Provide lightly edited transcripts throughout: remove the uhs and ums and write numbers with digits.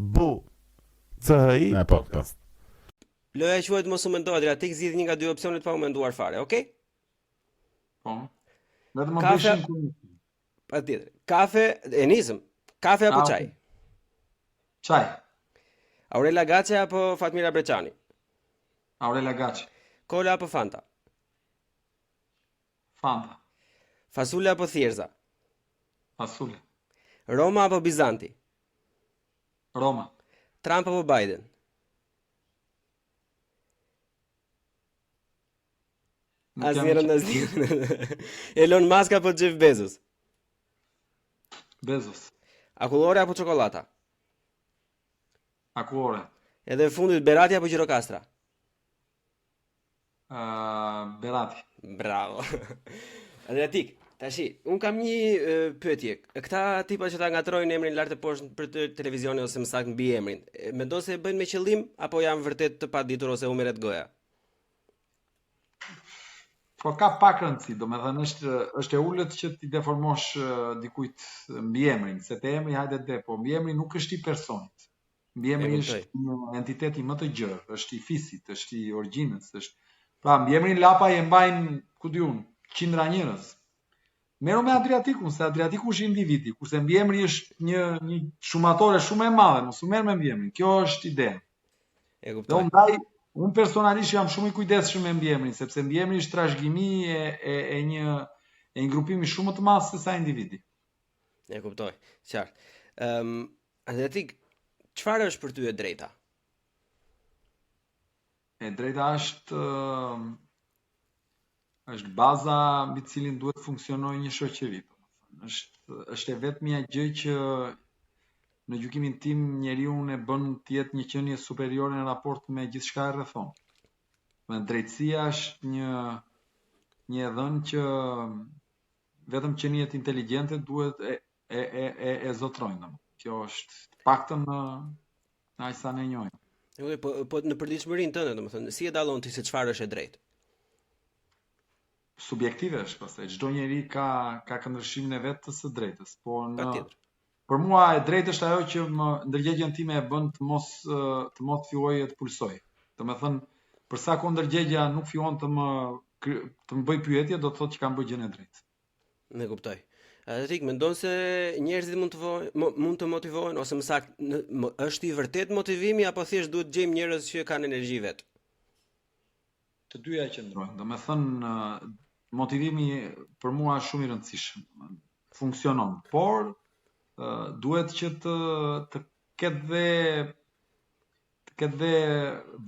Bu C H I E, po, po. podcast. Loja quhet mos u mendo Adriatik, zgjidh një nga dy opsionet pa u menduar fare, okay? Po. Vetëm më Kafe- bëshin ku. Patjetër. Kafe, e nisëm. Kafe apo Ah, çaj? okay. Çaj. Aurela Gaçe apo Fatmira Breçani? Aurela Gaçe. Kola apo Fanta? Fanta. Fasule apo Thjerza? Fasule. Roma apo Bizanti? Roma. Trump apo Biden? Nuk jam i Asnjërën asnjërën. Elon Musk apo Jeff Bezos? Bezos. Akullore apo çokollata? Akullore. Edhe e fundit Berati apo Gjirokastra? Ë Berati. Bravo. Adriatik, tashi, un kam një e, pyetje. Këta tipa që ta ngatrojnë emrin lart e poshtë për të televizioni ose më saktë mbi emrin, e, mendon se e bëjnë me qëllim apo janë vërtet të paditur ose u merret goja? Po ka pak rëndësi, domethënë është është e ulët që ti deformosh ë, dikujt mbiemrin, se te emri hajde de, po mbiemri nuk është i personit. Mbiemri E kuptoj. është një entiteti më të gjerë, është i fisit, është i origjinës, është Pra mbiemrin Lapaj e mbajnë, ku di unë, qindra njerëz. Merru me Adriatikun, se Adriatiku është individi, kurse mbiemri është një një shumatore shumë e madhe, mos u merr me mbiemrin. Kjo është ideja. E Dhe kuptoj. unë ndaj, unë personalisht jam shumë i kujdesshëm me mbiemrin, sepse mbiemri është trashëgimi e, e, e një e një grupimi shumë më të madh se sa individi. E kuptoj. Qartë. Ëm, Adriatik, çfarë është për ty e drejta? E drejta është ë, është baza mbi të cilin duhet të funksionojë një shoqëri, domethënë. Është është e vetmja gjë që në gjykimin tim njeriu e bën të jetë një qenie superiore në raport me gjithçka e rrethon. Dhe drejtësia është një një e dhënë që vetëm qeniet inteligjente duhet e e e e, e zotrojnë domethënë. Kjo është të paktën në në aq sa ne njohim. E kuptoj, po po në përditshmërinë tënde, domethënë, si e dallon ti se çfarë është e drejtë? Subjektive është pastaj, çdo njeri ka ka këndvështrimin e vet të së drejtës, po në Patjetër. për mua e drejtë është ajo që më ndërgjegjen time e bën të mos ë, të mos fillojë të pulsoj. Domethënë, për sa kohë ndërgjegja nuk fillon të më kry- të më bëj pyetje, do të thotë që kam bërë gjën e drejtë. Ne kuptoj. Adriatik, mendon se njerëzit mund të vohen, mo- mund të motivohen ose më saktë, në- mo- është i vërtet motivimi apo thjesht duhet të gjejmë njerëz që kanë energji vet? Të dyja qëndrojnë. Domethënë, ë, motivimi për mua është shumë i rëndësishëm. Funksionon, por ë, duhet që të të ketë dhe të ketë dhe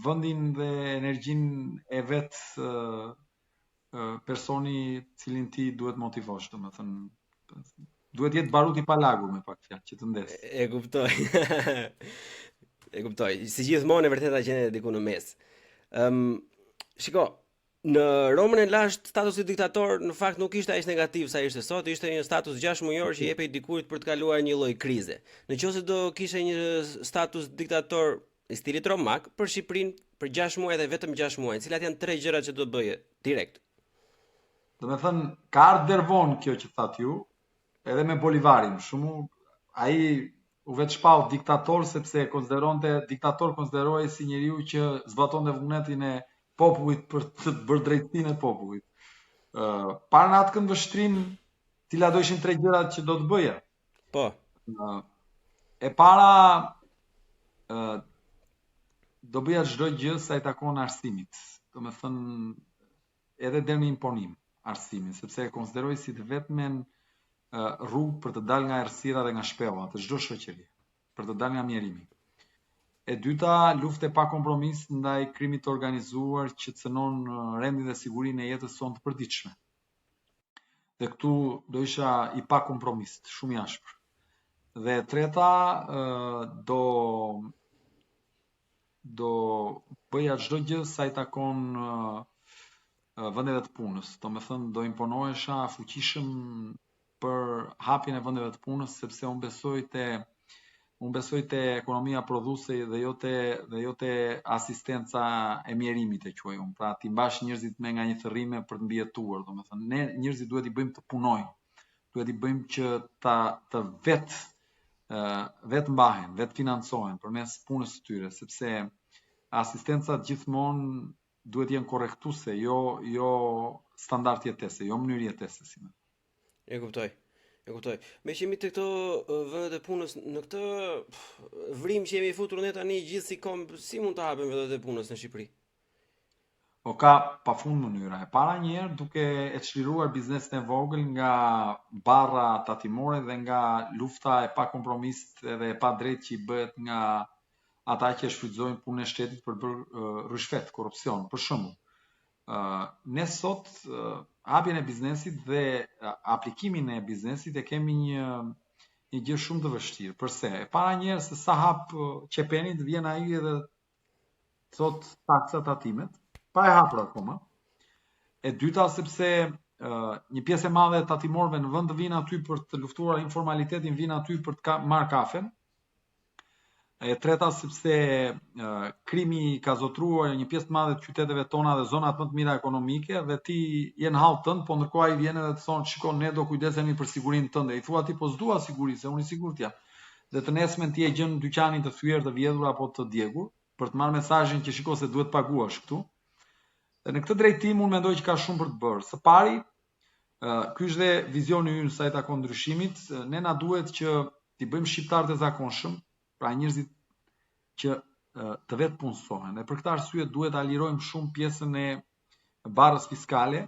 vendin dhe energjinë e vet ë, ë, personi cilin ti duhet motivosh, domethënë duhet jetë barut i palagur me pak fjalë që të ndes. E, e kuptoj. e kuptoj. Si gjithmonë e vërteta gjendet diku në mes. Ëm, shiko, në Romën e lashtë statusi diktator në fakt nuk ishte aq negativ sa ishte sot, ishte një status 6 mujor që jepej dikujt për të kaluar një lloj krize. Në qoftë se do kishe një status diktator i stilit romak për Shqipërinë për 6 muaj dhe vetëm 6 muaj, cilat janë tre gjërat që do bëje direkt? Domethënë ka ardhur der vonë kjo që thatë ju, edhe me Bolivarin, shumë ai u vetë shpall diktator sepse e konsideronte diktator konsiderohej si njeriu që zbatonte vullnetin e popullit për të bërë drejtësinë e popullit. Ë para në atë këndvështrim, cila do ishin tre gjërat që do të bëja? Po, Ë, e para ë do bëja çdo gjë sa i takon arsimit. Domethënë edhe deri në imponim arsimin, sepse e konsideroj si të vetmen ë, rrugë për të dalë nga errësira dhe nga shpella të çdo shoqërie, për të dalë nga mjerimi. E dyta, luftë e pa kompromis ndaj krimit të organizuar që cënon ë, rendin dhe sigurinë e jetës sonë të përditshme. Dhe këtu do isha i pa kompromist, shumë i ashpër. Dhe e treta, ë, do do bëja çdo gjë sa i takon ë, ë, vendeve të punës. Domethënë do imponohesha fuqishëm për hapjen e vendeve të punës sepse unë besoj te unë besoj te ekonomia prodhuese dhe jo te dhe jo te asistenca e mjerimit e quaj unë. Pra ti mbash njerëzit me nga një thërrime për të mbijetuar, domethënë ne njerëzit duhet i bëjmë të punojnë. Duhet i bëjmë që ta të vet Vetëmbahen, vetëfinancohen përmes punës së tyre, sepse asistencat gjithmonë duhet të jenë korrektuese, jo jo standard jetese, jo mënyrë jetese si më. E kuptoj. E kuptoj. Meqë jemi te këto vendet e punës në këtë vrimë që jemi futur ne tani gjithë si komb, si mund të hapen vendet e punës në Shqipëri? Po ka pafund mënyra. E para një herë duke e çliruar biznesin e vogël nga barra tatimore dhe nga lufta e pakompromist edhe e padrejtë që i bëhet nga ata që e shfrytëzojnë punën e shtetit për të bërë ryshfet, korrupsion. Për shembull, ne sot hapjen e biznesit dhe aplikimin e biznesit e kemi një një gjë shumë të vështirë. Përse? E para një herë se sa hap qepenin të vjen ai edhe thotë taksa tatimet, pa e hapur akoma. E dyta sepse një pjesë e madhe e tatimorëve në vend të vinë aty për të luftuar informalitetin, vinë aty për të ka, marrë kafen. E treta sepse krimi ka zotëruar një pjesë të madhe të qyteteve tona dhe zonat më të mira ekonomike dhe ti je në hall tënd, po ndërkohë ai vjen edhe të thonë, shiko, ne do kujdesemi për sigurinë tënde. I thua ti po s'dua siguri, se unë i sigurt jam. Dhe të nesërmen ti e gjen dyqanin të thyer, të vjedhur apo të djegur, për të marrë mesazhin që shiko se duhet paguash këtu. Dhe në këtë drejtim unë mendoj që ka shumë për të bërë. Së pari, ky është dhe vizioni ynë sa i takon ndryshimit, ne na duhet që t'i bëjmë shqiptarët e zakonshëm, pra njerëzit që të vetëpunësohen. Dhe për këtë arsye duhet ta lirojmë shumë pjesën e barrës fiskale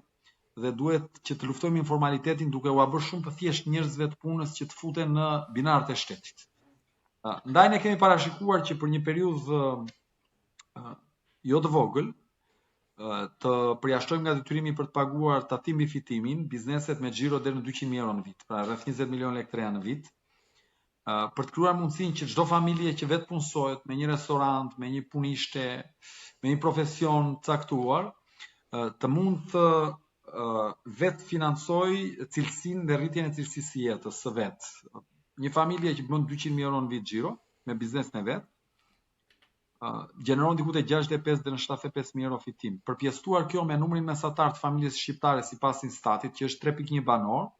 dhe duhet që të luftojmë informalitetin duke ua bërë shumë të thjeshtë njerëzve të punës që të futen në binarët e shtetit. Ndaj ne kemi parashikuar që për një periudhë jo të vogël të përjashtojmë nga detyrimi për të paguar tatim mbi fitimin bizneset me xhiro deri në 200.000 euro në vit, pra rreth 20 milionë lekë të reja në vit, për të krijuar mundësinë që çdo familje që vetëpunësohet me një restorant, me një punishte, me një profesion të caktuar, të mund të vetëfinancojë cilësinë dhe rritjen e cilësisë së jetës së vet. Një familje që bën 200.000 euro në vit xhiro me biznesin e vet, gjeneron diku te 65 deri në 75000 euro fitim. Përpjestuar kjo me numrin mesatar të familjes shqiptare sipas Instatit, që është 3.1 banor,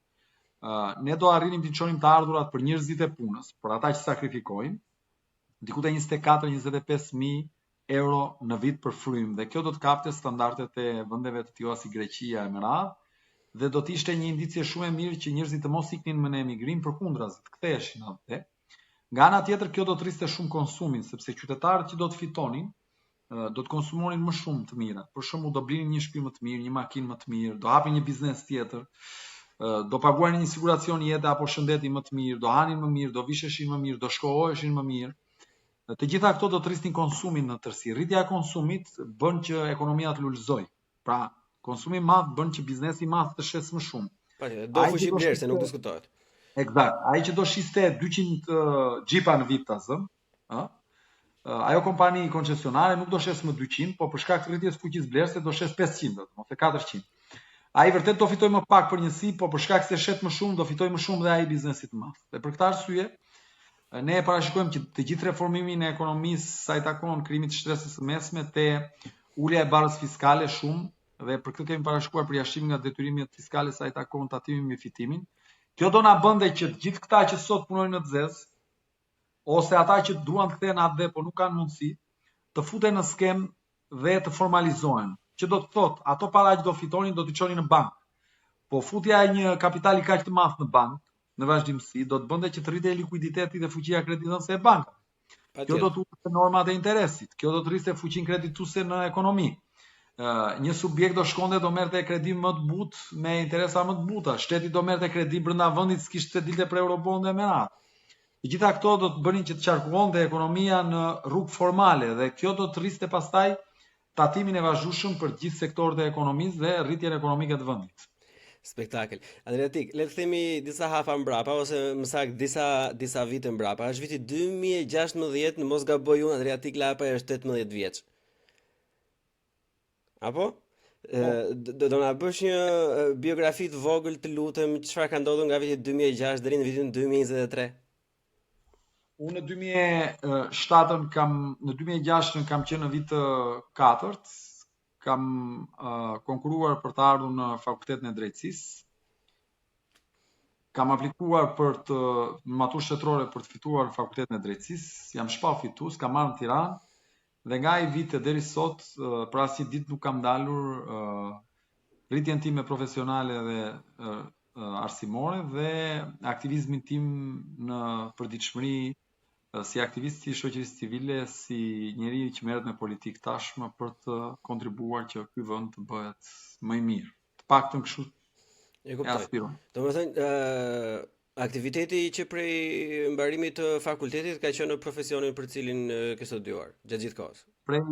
ne do arrinim të çonim të ardhurat për njerëzit e punës, për ata që sakrifikojnë, diku te 24-25 mijë euro në vit për frymë dhe kjo do të kapte standardet e vendeve të tilla si Greqia e me radhë dhe do të ishte një indicie shumë e mirë që njerëzit të mos iknin më në emigrim, përkundrazi, të ktheheshin atdhe. Nga ana tjetër kjo do të rriste shumë konsumin, sepse qytetarët që do të fitonin do të konsumonin më shumë të mira. Për shembull, do blinin një shtëpi më të mirë, një makinë më të mirë, do hapin një biznes tjetër, do paguanin një siguracion jete apo shëndeti më të mirë, do hanin më mirë, do visheshin më mirë, do shkoheshin më mirë. Të gjitha këto do të rrisnin konsumin në tërësi. Rritja e konsumit bën që ekonomia të lulëzojë. Pra, konsumi i madh bën që biznesi i madh të shesë më shumë. Patjetër, do fuqi blerëse, nuk diskutohet. Eksakt. Ai që do shiste 200 xhipa në vit ta zëm, ë? Ajo kompani koncesionare nuk do shesë më 200, po për shkak të rritjes së fuqisë blerëse do shesë 500 ose 400. Ai vërtet do fitojë më pak për njësi, po për shkak se shet më shumë, do fitojë më shumë dhe ai biznesi të madh. Dhe për këtë arsye, ne e parashikojmë që të gjithë reformimin e ekonomisë sa i takon krijimit të shtresës së mesme te ulja e barrës fiskale shumë dhe për këtë kemi parashikuar përjashtimin nga detyrimet fiskale sa i takon tatimit mbi fitimin. Kjo do na bënte që të gjithë këta që sot punojnë në të zezë ose ata që duan të kthehen atdhe po nuk kanë mundësi, të futen në skemë dhe të formalizohen. Që do të thotë, ato para që do fitonin do t'i çonin në bankë. Po futja e një kapitali kaq të madh në bankë, në vazhdimësi, do të bënte që të rritej likuiditeti dhe fuqia kredidhënëse e bankave. Kjo do të ulte normat e interesit, kjo do të rriste fuqinë kredituese në ekonomi. Një subjekt do shkonte do merrte kredi më të butë me interesa më të buta, shteti do merrte kredi brenda vendit, s'kishte të dilte për eurobonde me radhë. Të gjitha këto do të bënin që të qarkullonte ekonomia në rrugë formale dhe kjo do të rriste pastaj tatimin e vazhdueshëm për gjithë sektorët e ekonomisë dhe rritjen ekonomike të vendit. Spektakël. Adriatik, le të themi disa hapa mbrapa ose më saktë disa disa vite mbrapa. Është viti 2016, në mos gaboj unë, Adriatik Lapaj është 18 vjeç. Apo? Po. Do do na bësh një biografi të vogël të lutem, çfarë ka ndodhur nga viti 2006 deri në vitin 2023? Unë në 2007-ën kam në 2006-ën kam qenë në vit të katërt, kam uh, konkuruar për të ardhur në Fakultetin e Drejtësisë. Kam aplikuar për të në maturë shtetërore për të fituar në Fakultetin e Drejtësisë, jam shpall fitues, kam ardhur në Tiranë dhe nga ai vit e deri sot për asnjë ditë nuk kam ndalur rritjen time profesionale dhe arsimore dhe aktivizmin tim në përditshmëri si aktivist i shoqërisë civile, si njeri që merret me politikë tashmë për të kontribuar që ky vend të bëhet më i mirë. Të paktën kështu e kuptoj. Aspiroj. Domethënë, ë aktiviteti që prej mbarimit të fakultetit ka qenë në profesionin për cilin ke studiuar gjatë gjithë kohës. Prej,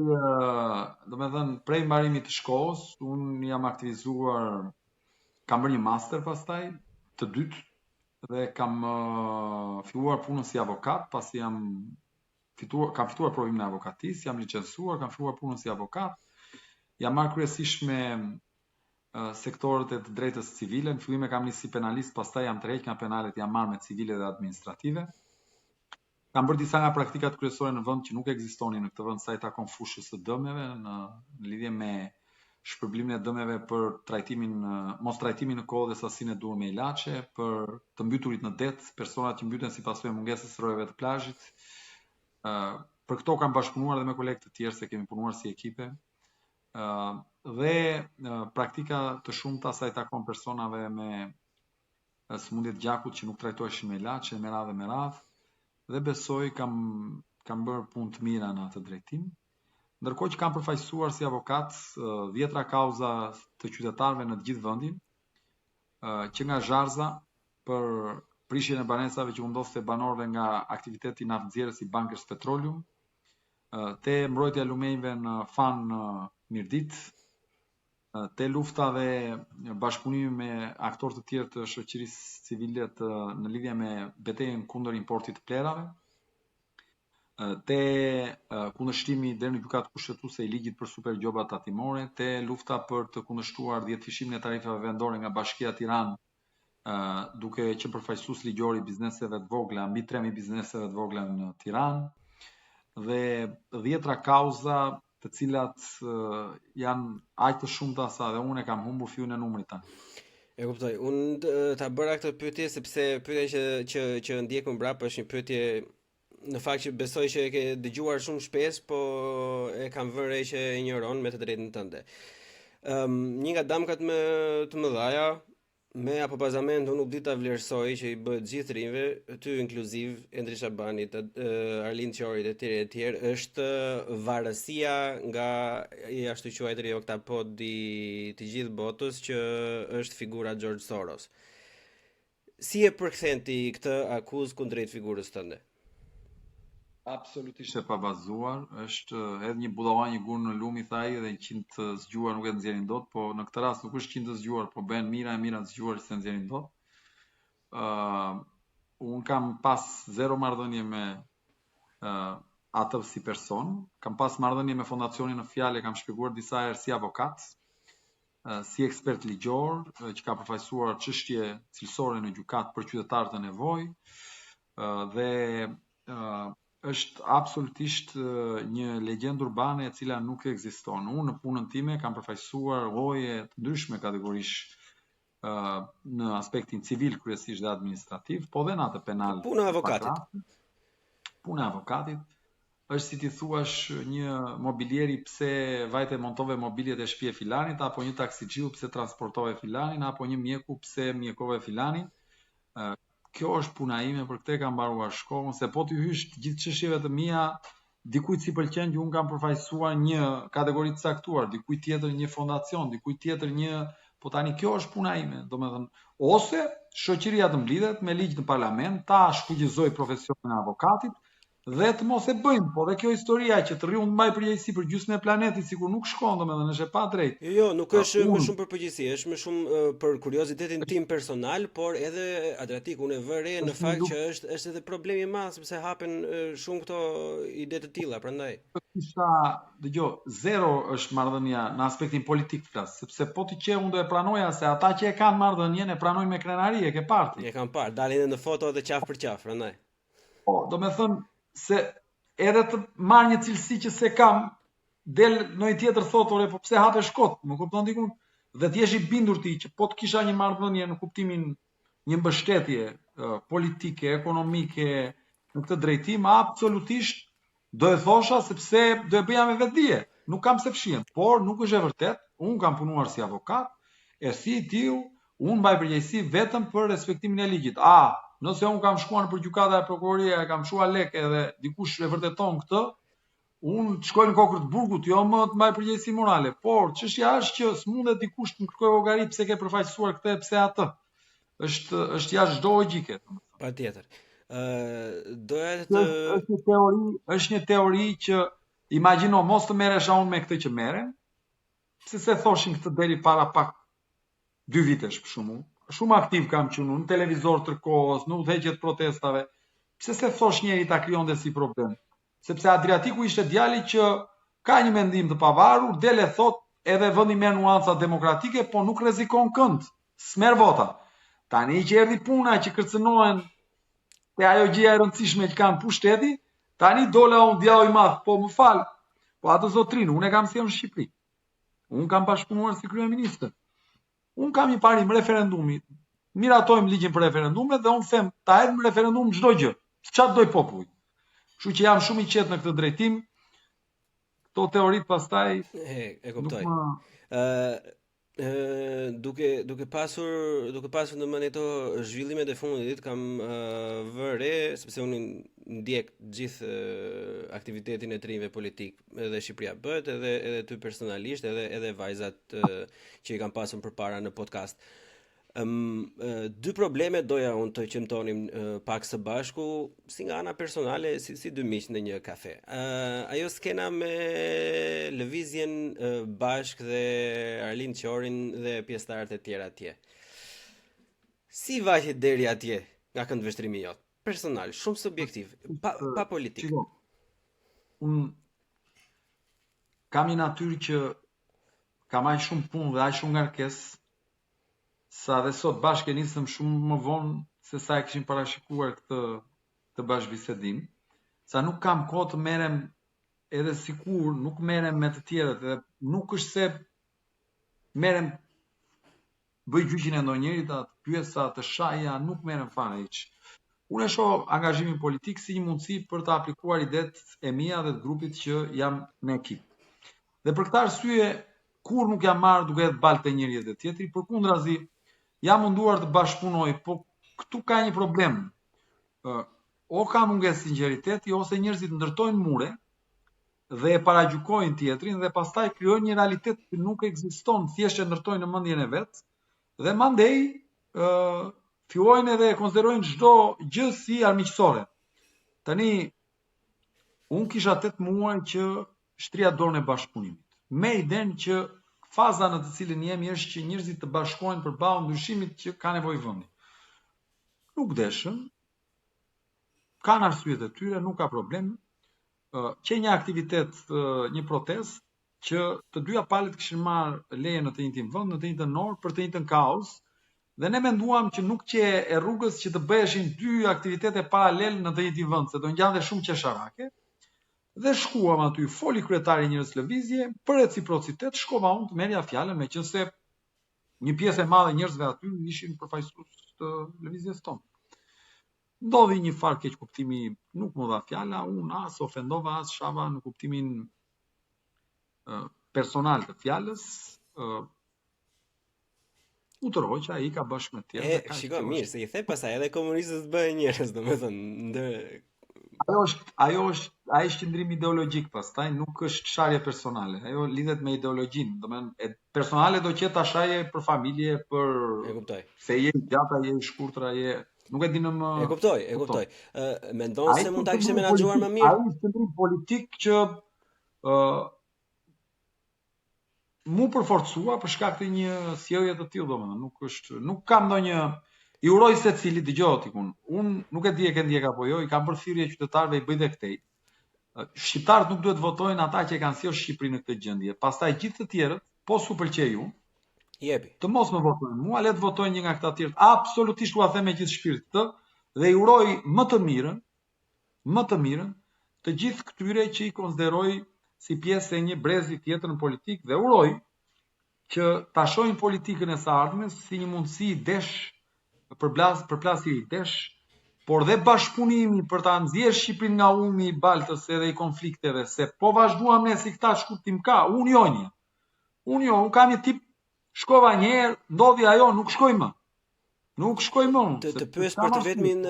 domethënë, prej mbarimit të shkollës, unë jam aktivizuar, kam bërë një master pastaj, të dytë, dhe kam filluar punën si avokat, pasi jam fituar, kam fituar provimin e avokatisë, jam licencuar, kam filluar punën si avokat, jam marrë kryesisht me sektorët e të drejtës civile, në fillim e kam nisë si penalist, pastaj jam tërheq nga penalet, jam marrë me civile dhe administrative. Kam bërë disa nga praktikat kryesore në vend që nuk ekzistonin në këtë vend sa i takon fushës së dëmeve në, në lidhje me shpërblimin e dëmeve për trajtimin, mos trajtimin në kohë dhe sasinë e duhur me ilaçe, për të mbyturit në det, personat që mbyten si pasojë e mungesës së rojeve të plazhit. Ë për këto kam bashkëpunuar edhe me kolegë të tjerë se kemi punuar si ekipe. Ë dhe praktika të shumta sa i takon personave me sëmundje të gjakut që nuk trajtoheshin me ilaçe me radhë me radhë dhe besoj kam kam bërë punë të mira në atë drejtim. Ndërkohë që kam përfaqësuar si avokat dhjetra kauza të qytetarëve në të gjithë vendin, që nga Zharrëza për prishjen e banesave që u ndodhte banorëve nga aktiviteti naftënxjerrës i Bankers Petroleum, te mbrojtja e lumenjve në Fan në Mirditë, te lufta dhe bashkëpunimi me aktorë të tjerë të shoqërisë civile të në lidhje me betejën kundër importit të plerave, te kundërshtimi deri në gjykatë kushtetuese i ligjit për supergjobat tatimore, te lufta për të kundërshtuar dhjetëfishimin e tarifave vendore nga Bashkia Tiranë, duke qenë përfaqësues ligjor i bizneseve të vogla, mbi 3000 bizneseve të vogla në Tiranë dhe dhjetra kauza të cilat janë aq të shumta sa dhe unë e kam humbur fillin e numrit tani. E kuptoj. Unë ta bëra këtë pyetje sepse pyetja që që që ndjek mbrapa është një pyetje në fakt që besoj që e ke dëgjuar shumë shpesh, po e kam vënë re që e injoron me të drejtën tënde. Ëm um, një nga damkat më të mëdhaja Me apo bazament unë nuk di ta vlerësoj që i bëhet gjithë të rinjve, ty inkluziv, Endri Shabanit, Arlind Qorit etj etj, është varësia nga i ashtuquajturi oktapod i të gjithë botës që është figura George Soros. Si e përkthen ti këtë akuzë kundrejt figurës tënde? Absolutisht e pabazuar, është hedh një budalla një gur në lum i tha ai dhe 100 të zgjuar nuk e nxjerrin dot, po në këtë rast nuk është 100 të zgjuar, po bëhen mijëra e mijëra të zgjuar që s'e nxjerrin dot. Ë uh, un kam pas zero marrëdhënie me uh, atë si person, kam pas marrëdhënie me fondacionin në fjalë, e kam shpjeguar disa herë si avokat, si ekspert ligjor që ka përfaqësuar çështje cilësore në gjykatë për qytetarët në nevojë dhe është absolutisht një legjendë urbane e cila nuk ekziston. Unë në punën time kam përfaqësuar lloje të ndryshme kategorish në aspektin civil kryesisht dhe administrativ, po dhe në atë penal. Puna e avokatit. Puna e avokatit është si t'i thuash një mobilieri pse vajte montove mobiljet e shtëpisë filanit apo një taksixhiu pse transportove filanin apo një mjeku pse mjekove filanin. Kjo është puna ime, për këtë kam mbaruar shkollën, se po t'i hysh të gjithë çështjeve të mia, dikujt s'i pëlqen që unë kam përfaqësuar një kategori të caktuar, dikujt tjetër një fondacion, dikujt tjetër një, po tani kjo është puna ime, domethënë, ose shoqëria të mblidhet me ligj në parlament, ta shfuqizojë profesionin e avokatit dhe të mos e bëjmë, po dhe kjo historia që të rri unë të mbaj përgjegjësi për gjysmën e planetit sikur nuk shkon, domethënë është e padrejtë. Jo, jo, nuk është më shumë për përgjegjësi, është më shumë uh, për kuriozitetin tim personal, por edhe Adriatik unë e vë re në fakt që është është edhe problem i madh sepse hapen uh, shumë këto ide të tilla, prandaj. Kisha, dëgjo, zero është marrëdhënia në aspektin politik flas, sepse po të qe unë do e pranoja se ata që e kanë marrëdhënien e pranojnë me krenari, e ke parë ti. E kam parë, dalin edhe në foto edhe qafë për qafë, prandaj. Po, domethënë se edhe të marr një cilësi që s'e kam, del ndonjë tjetër thotë, ore, po pse hapesh kot, më kupton dikun? Dhe të jesh i bindur ti që po të kisha një marrëdhënie në kuptimin një mbështetje politike, ekonomike në këtë drejtim, absolutisht do e thosha sepse do e bëja me vetëdije. Nuk kam pse fshihem, por nuk është e vërtetë. Unë kam punuar si avokat, e si i tillë unë mbaj përgjegjësi vetëm për respektimin e ligjit. A, nëse unë kam shkuar nëpër gjykata e prokuroria e kam çuar lekë edhe dikush e vërteton këtë, unë të shkoj në kokër të burgut, jo më të mbaj përgjegjësi morale, por çështja është që s'mundet dikush të më kërkojë llogari pse ke përfaqësuar këtë e pse atë. Është është jashtë çdo logjike, domethënë. Patjetër. Ë doja të është një teori, është një teori që imagjino mos të merresha unë me këtë që merrem, pse s'e thoshin këtë deri para pak dy vitesh për shembull. Shumë aktiv kam qenë unë në televizor tërë kohës, në udhëheqje të protestave. Pse s'e thosh njeri ta krijonte si problem? Sepse Adriatiku ishte djali që ka një mendim të pavarur, del e thotë edhe vendi merr nuanca demokratike, po nuk rrezikon kënd, s'merr vota. Tani që erdhi puna që kërcënohen te ajo gjëja e rëndësishme që kanë pushteti, tani dola unë djalli i madh, po më fal, po atë zotrin, unë e kam sjellë në Shqipëri. Unë kam bashkëpunuar si kryeministër. Unë kam një parim referendumi. Miratojmë ligjin për referendumet dhe unë them ta hedhim në referendum çdo gjë. Ça të dojë populli. Kështu që jam shumë i qetë në këtë drejtim. Këto teoritë pastaj e, e kuptoj. Nuk më... Ë ë duke duke pasur duke pasur në mendje këto zhvillimet e fundit kam vënë re sepse unë ndjek gjithë aktivitetin e të rinjve politik edhe Shqipëria bëhet edhe edhe ty personalisht edhe edhe vajzat që i kam pasur përpara në podcast. Ëm dy probleme doja unë të qëmtonim pak së bashku, si nga ana personale, si si dy miq në një kafe. Ë ajo skena me lëvizjen bashkë dhe Arlind Qorin dhe pjesëtarët e tjerë atje. Si vajti deri atje nga këndvështrimi jot? Personal, shumë subjektiv, pa pa politikë. Shiko. Unë kam një natyrë që kam aq shumë punë dhe aq shumë ngarkesë sa dhe sot bashkë e nisëm shumë më vonë se sa e kishim parashikuar këtë këtë bashkëbisedim, sa nuk kam kohë të merrem edhe sikur nuk merrem me të tjerët dhe nuk është se merrem bëj gjyqin e ndonjërit, a të pyes, a të shaj, a nuk merrem fare hiç. Unë e shoh angazhimin politik si një mundësi për të aplikuar idetë e mia dhe të grupit që jam në ekip. Dhe për këtë arsye kurrë nuk jam marrë duke hedhë baltë te njëri e te tjetri, përkundrazi jam munduar të bashkëpunoj, po këtu ka një problem. O ka mungesë sinqeriteti ose njerëzit ndërtojnë mure dhe e paragjykojnë tjetrin dhe pastaj krijojnë një realitet që nuk ekziston, thjesht e ndërtojnë në mendjen e vet dhe mandej ë fillojnë edhe e konsiderojnë çdo gjë si armiqësore. Tani unë kisha 8 muaj që shtrija dorën e bashkëpunimit, me idenë që faza në të cilën jemi është që njerëzit të bashkohen përballë ndryshimit që ka nevojë vendi. Nuk deshën, kanë arsyet e tyre, nuk ka problem. Qe një aktivitet, një protestë që të dyja palët kishin marrë leje në të njëjtin vend, në të njëjtën orë, për të njëjtën kauzë, dhe ne menduam që nuk qe e rrugës që të bëheshin dy aktivitete paralel në të njëjtin vend, se do ngjante shumë qesharake. Dhe shkuam aty, foli kryetari i njërës lëvizje, për reciprocitet shkova unë të merrja fjalën, meqenëse një pjesë e madhe e njerëzve aty ishin përfaqësues të lëvizjes tonë. Ndodhi një farë keqkuptimi, nuk m'u dha fjala, unë as ofendova, as shava në kuptimin personal të fjalës, u tërhoqa, ika bashkë me të tjerë. E, shiko, mirë, se i the pastaj edhe komunistët bëhen njerëz, domethënë, ndër Ajo është, ajo është, ai është qëndrim ideologjik pastaj, nuk është sharje personale. Ajo lidhet me ideologjinë, domethënë personale do qe ta shaje për familje, për E kuptoj. Se je i gjatë, je i shkurtër, je nuk e di në më E kuptoj, e kuptoj. Ë mendon se mund ta kishe menaxhuar më mirë? Ai është qëndrim politik që ë m'u përforcua për shkak të një sjellje të tillë domethënë, nuk është, nuk kam ndonjë i uroj secilit, dëgjo Tikun. Unë nuk e di e ke ndjek apo jo, i kam bërë thirrje qytetarëve i bëj dhe këtej. Shqiptarët nuk duhet votojnë ata që e kanë sjellë Shqipërinë në këtë gjendje. Pastaj gjithë të tjerët, po s'u pëlqej unë, jepi. Të mos më votojnë mua, le të votojnë një nga këta të tjerët. Absolutisht ua them me gjithë shpirt këtë dhe i uroj më të mirën, më të mirën të gjithë këtyre që i konsideroj si pjesë e një brezi tjetër në politikë dhe uroj që ta shohin politikën e së ardhmes si një mundësi idesh. Përplas, përplasje idesh, por dhe bashkëpunimi për ta nxjerrë Shqipërinë nga umi i baltës edhe i konflikteve, se po vazhduam ne si këta ç'kuptim ka, unë jo një. Unë jo, unë kam një tip, shkova një herë, ndodhi ajo, nuk shkoj më. Nuk shkoj më unë. Të, të pyes për të vetmin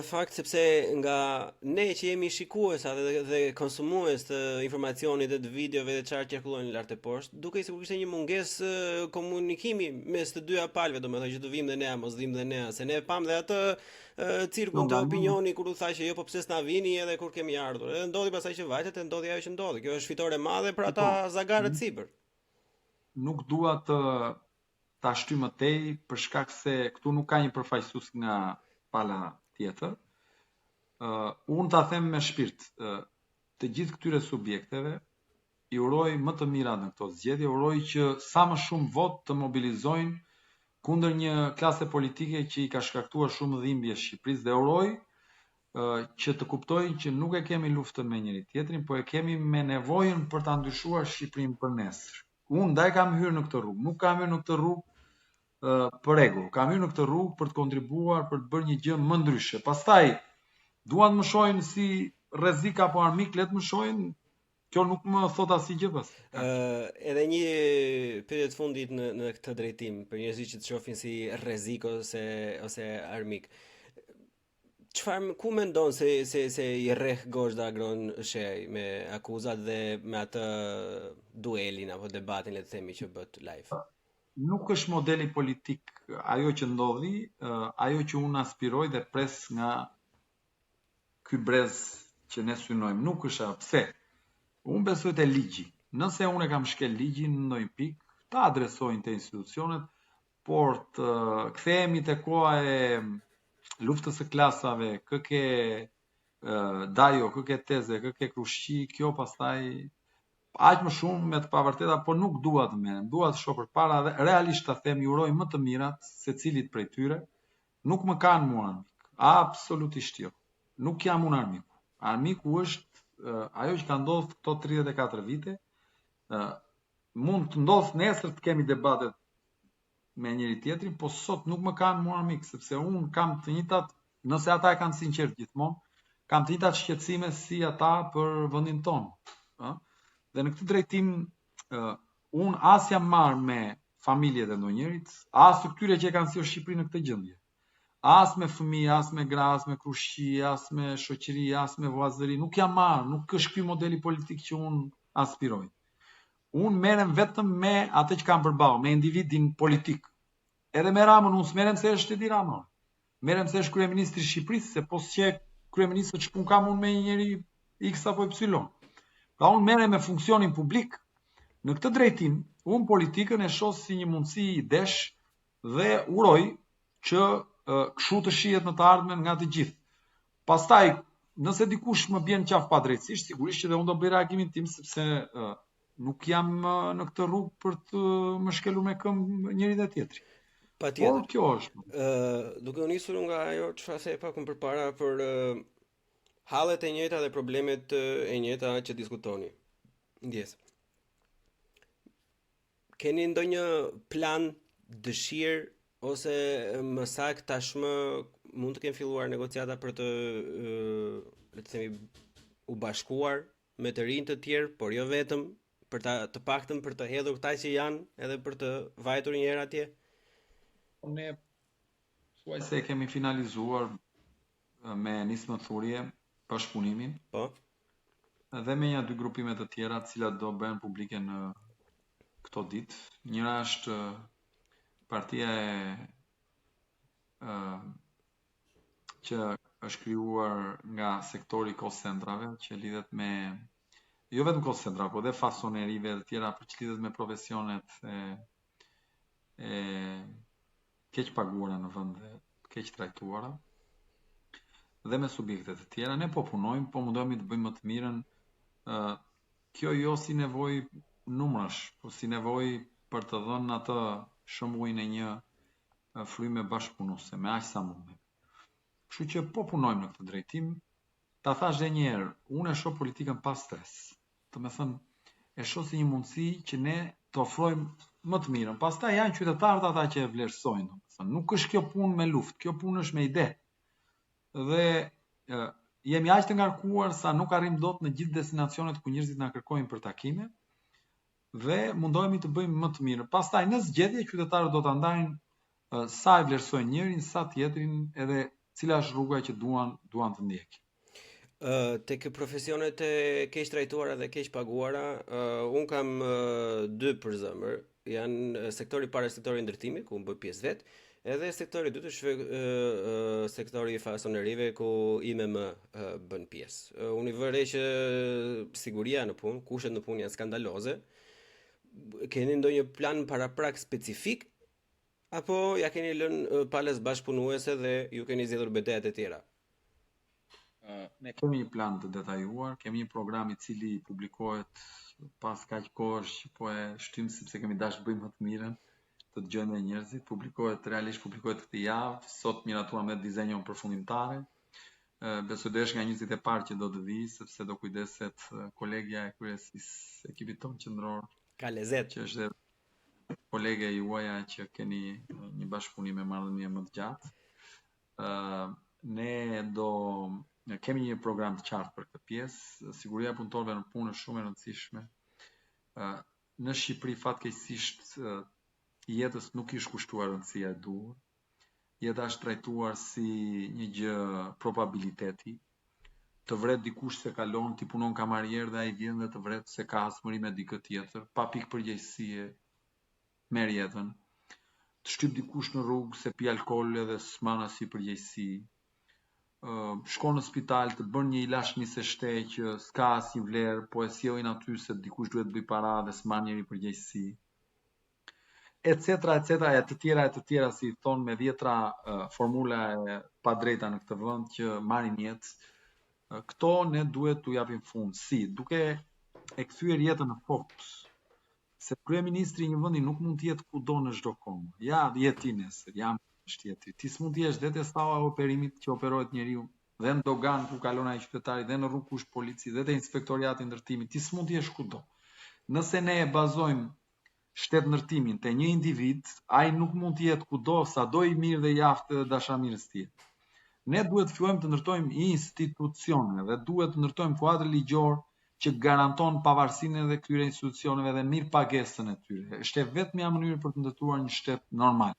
fakt sepse nga ne që jemi shikues dhe, dhe konsumues të informacionit dhe të videove dhe çfarë qarkullojnë lart e poshtë, dukej sikur kishte një mungesë komunikimi mes të dyja palëve, domethënë që të vijmë dhe ne, mos vijmë dhe ne, se ne pamë dhe atë cirkun të opinioni kur u tha që jo po pse s'na vini edhe kur kemi ardhur. Edhe ndodhi pastaj që vajtët e ndodhi ajo që ndodhi. Kjo është fitore e madhe për ata po, zagarët sipër. Nuk dua të ta shty më tej për shkak se këtu nuk ka një përfaqësues nga pala tjetër. Uh, unë ta them me shpirt, uh, të gjithë këtyre subjekteve i uroj më të mirat në këto zgjedhje, uroj që sa më shumë votë të mobilizojnë kundër një klase politike që i ka shkaktuar shumë dhimbje Shqipërisë dhe uroj uh, që të kuptojnë që nuk e kemi luftën me njëri tjetrin, po e kemi me nevojën për ta ndryshuar Shqipërinë për nesër. Unë ndaj kam hyrë në këtë rrugë, nuk kam hyrë në këtë rrugë për ego, kam hyrë në këtë rrugë për të kontribuar, për të bërë një gjë më ndryshe. Pastaj duan të më shohin si rrezik apo armik, le të më shohin, kjo nuk më thot asnjë gjë pas. Ë, uh, edhe një pyetje të fundit në në këtë drejtim, për njerëzit që të shohin si rrezik ose ose armik. Çfarë ku mendon se se se i rreh gozhda Agron Shehaj me akuzat dhe me atë duelin apo debatin le të themi që bëtë live? Nuk është modeli politik ajo që ndodhi, ajo që unë aspiroj dhe pres nga ky brez që ne synojmë. Nuk është ajo. Pse? Unë besoj te ligji. Nëse unë e kam shkel ligjin në ndonjë pikë, ta adresojnë te institucionet, por të kthehemi te koha e luftës së klasave, kë ke dajo, kë ke teze, kë ke krushqi, kjo pastaj aq më shumë me të pavërteta, por nuk dua të merrem, dua të shoh përpara dhe realisht ta them, i uroj më të mirat secilit prej tyre, nuk më kanë mua armik, absolutisht jo. Nuk jam unë armiku. Armiku është ajo që ka ndodhur këto 34 vite, mund të ndodhë nesër të kemi debate me njëri tjetrin, po sot nuk më kanë mua armik, sepse unë kam të njëjtat, nëse ata e kanë sinqert gjithmonë, kam të njëjtat shqetësime si ata për vendin tonë, ë? Dhe në këtë drejtim ë unë as jam marrë me familjet e ndonjërit, as të këtyre që e kanë sjellë Shqipërinë në këtë gjendje. As me fëmijë, as me gra, as me krushqi, as me shoqëri, as me vëllazëri, nuk jam marrë, nuk është ky modeli politik që unë aspiroj. Unë merrem vetëm me atë që kam përballë, me individin politik. Edhe me Ramën unë s'merrem se është Edi Rama. Merrem se është kryeministri i Shqipërisë, se po s'qe kryeministër ç'punë kam unë me një njeri X apo Y. Pra unë merrem me funksionin publik. Në këtë drejtim, unë politikën e shoh si një mundësi idesh dhe uroj që kështu të shihet në të ardhmen nga të gjithë. Pastaj, nëse dikush më bie në qafë padrejtësisht, sigurisht që dhe unë do bëj reagimin tim sepse nuk jam në këtë rrugë për të më shkelur me këmbë njëri dhe tjetri. Patjetër. Por kjo është. Ë, duke u nisur nga ajo çfarë the pak më përpara për uh, hallet e njëjta dhe problemet e njëjta që diskutoni. Ndjesë. Keni ndonjë plan, dëshirë ose më saktë tashmë mund të kenë filluar negociata për të le të themi u bashkuar me të rinj të tjerë, por jo vetëm, për ta të paktën për të hedhur këta që janë edhe për të vajtur një herë atje. Ne thuajse e kemi finalizuar me Nismë Thurje bashkëpunimin. Po. Dhe me nja dy grupime të tjera, të cilat do bëhen publike në këto ditë. Njëra është partia e ë që është krijuar nga sektori i call centrave, që lidhet me jo vetëm call centra, po dhe fasonerive dhe të tjera, por që lidhet me profesionet e e keq paguara në vend dhe keq trajtuara dhe me subjekte të tjera. Ne po punojmë, po mundohemi të bëjmë më të mirën. ë Kjo jo si nevojë numrash, po si nevojë për të dhënë atë shembullin e një fryme bashkëpunuese, me aq sa mundemi. Kështu që po punojmë në këtë drejtim. Ta thash dhe një herë, unë e shoh politikën pa stres. Domethënë, e shoh si një mundësi që ne të ofrojmë më të mirën. Pastaj janë qytetarët ata që e vlerësojnë, domethënë, nuk është kjo punë me luftë, kjo punë është me ide. Dhe e, jemi aq të ngarkuar sa nuk arrijmë dot në gjithë destinacionet ku njerëzit na kërkojnë për takime dhe mundohemi të bëjmë më të mirën. Pastaj në zgjedhje qytetarët do ta ndajnë sa e vlerësojnë njërin, sa tjetrin, edhe cila është rruga që duan duan të ndjekin. Ë tek profesionet e keq trajtuara dhe keq paguara, uh, un kam uh, dy për zemër. Janë sektori i parë sektori i ndërtimit, ku un bëj pjesë vet, edhe sektori i dytë është uh, sektori i fasonerive ku ime më uh, bën pjesë. Uh, unë i vë re që siguria në punë, kushtet në punë janë skandaloze. Keni ndonjë plan paraprak specifik apo ja keni lënë palës bashkëpunuese dhe ju keni zgjedhur betejat e tjera? Ne kemi një plan të detajuar, kemi një program i cili publikohet pas kaq kohësh që po e shtym sepse kemi dashur të bëjmë më të mirën, të dëgjojmë dhe njerëzit, publikohet realisht publikohet këtë javë, sot miratuam edhe dizenjon përfundimtare. Besoj do jesh nga njerëzit e parë që do të vijë sepse do kujdeset kolegja e kryesisë së ekipit tonë qendror. Ka lezet. Që është edhe kolege juaja që keni një bashkëpunim e marrëdhënie më të gjatë. Ne do ne kemi një program të qartë për këtë pjesë. Siguria e punëtorëve në punë është shumë e rëndësishme. Në Shqipëri fatkeqësisht jetës nuk i është kushtuar rëndësia e duhur. Jeta është trajtuar si një gjë probabiliteti. Të vret dikush se kalon, ti punon kamarier dhe ai vjen dhe të vret se ka hasmëri me dikë tjetër, pa pikë përgjegjësie, merr jetën. Të shtyp dikush në rrugë se pi alkool edhe s'mban asnjë përgjegjësi. Ë shkon në spital të bën një ilaç niseshte që s'ka asnjë vlerë, po e sjellin aty se dikush duhet të bëjë para dhe s'mban njeri përgjegjësi. Et cetera, et cetera, e të tjera e të tjera si i thon me dhjetra uh, formula e padrejta në këtë vend që marrin jetë. Këto ne duhet t'u japim fund. Si? Duke e kthyer jetën në fokus. Se kryeministri i një vendi nuk mund të jetë kudo në çdo kohë. Ja, je ti nesër, jam është tjetri. Ti s'mund të jesh dhe te salla e operimit që operohet njeriu, dhe në doganë ku kalon ai qytetari, dhe në rrugë ku është polici, dhe te inspektoriati i ndërtimit. Ti s'mund të jesh kudo. Nëse ne e bazojmë shtet ndërtimin te një individ, ai nuk mund të jetë kudo, sado i mirë dhe i aftë dhe dashamirës të jetë. Ne duhet të fillojmë të ndërtojmë institucione dhe duhet të ndërtojmë kuadër ligjor që garanton pavarësinë edhe këtyre institucioneve dhe mirëpagesën e tyre. Është e vetmja mënyrë për të ndërtuar një shtet normal.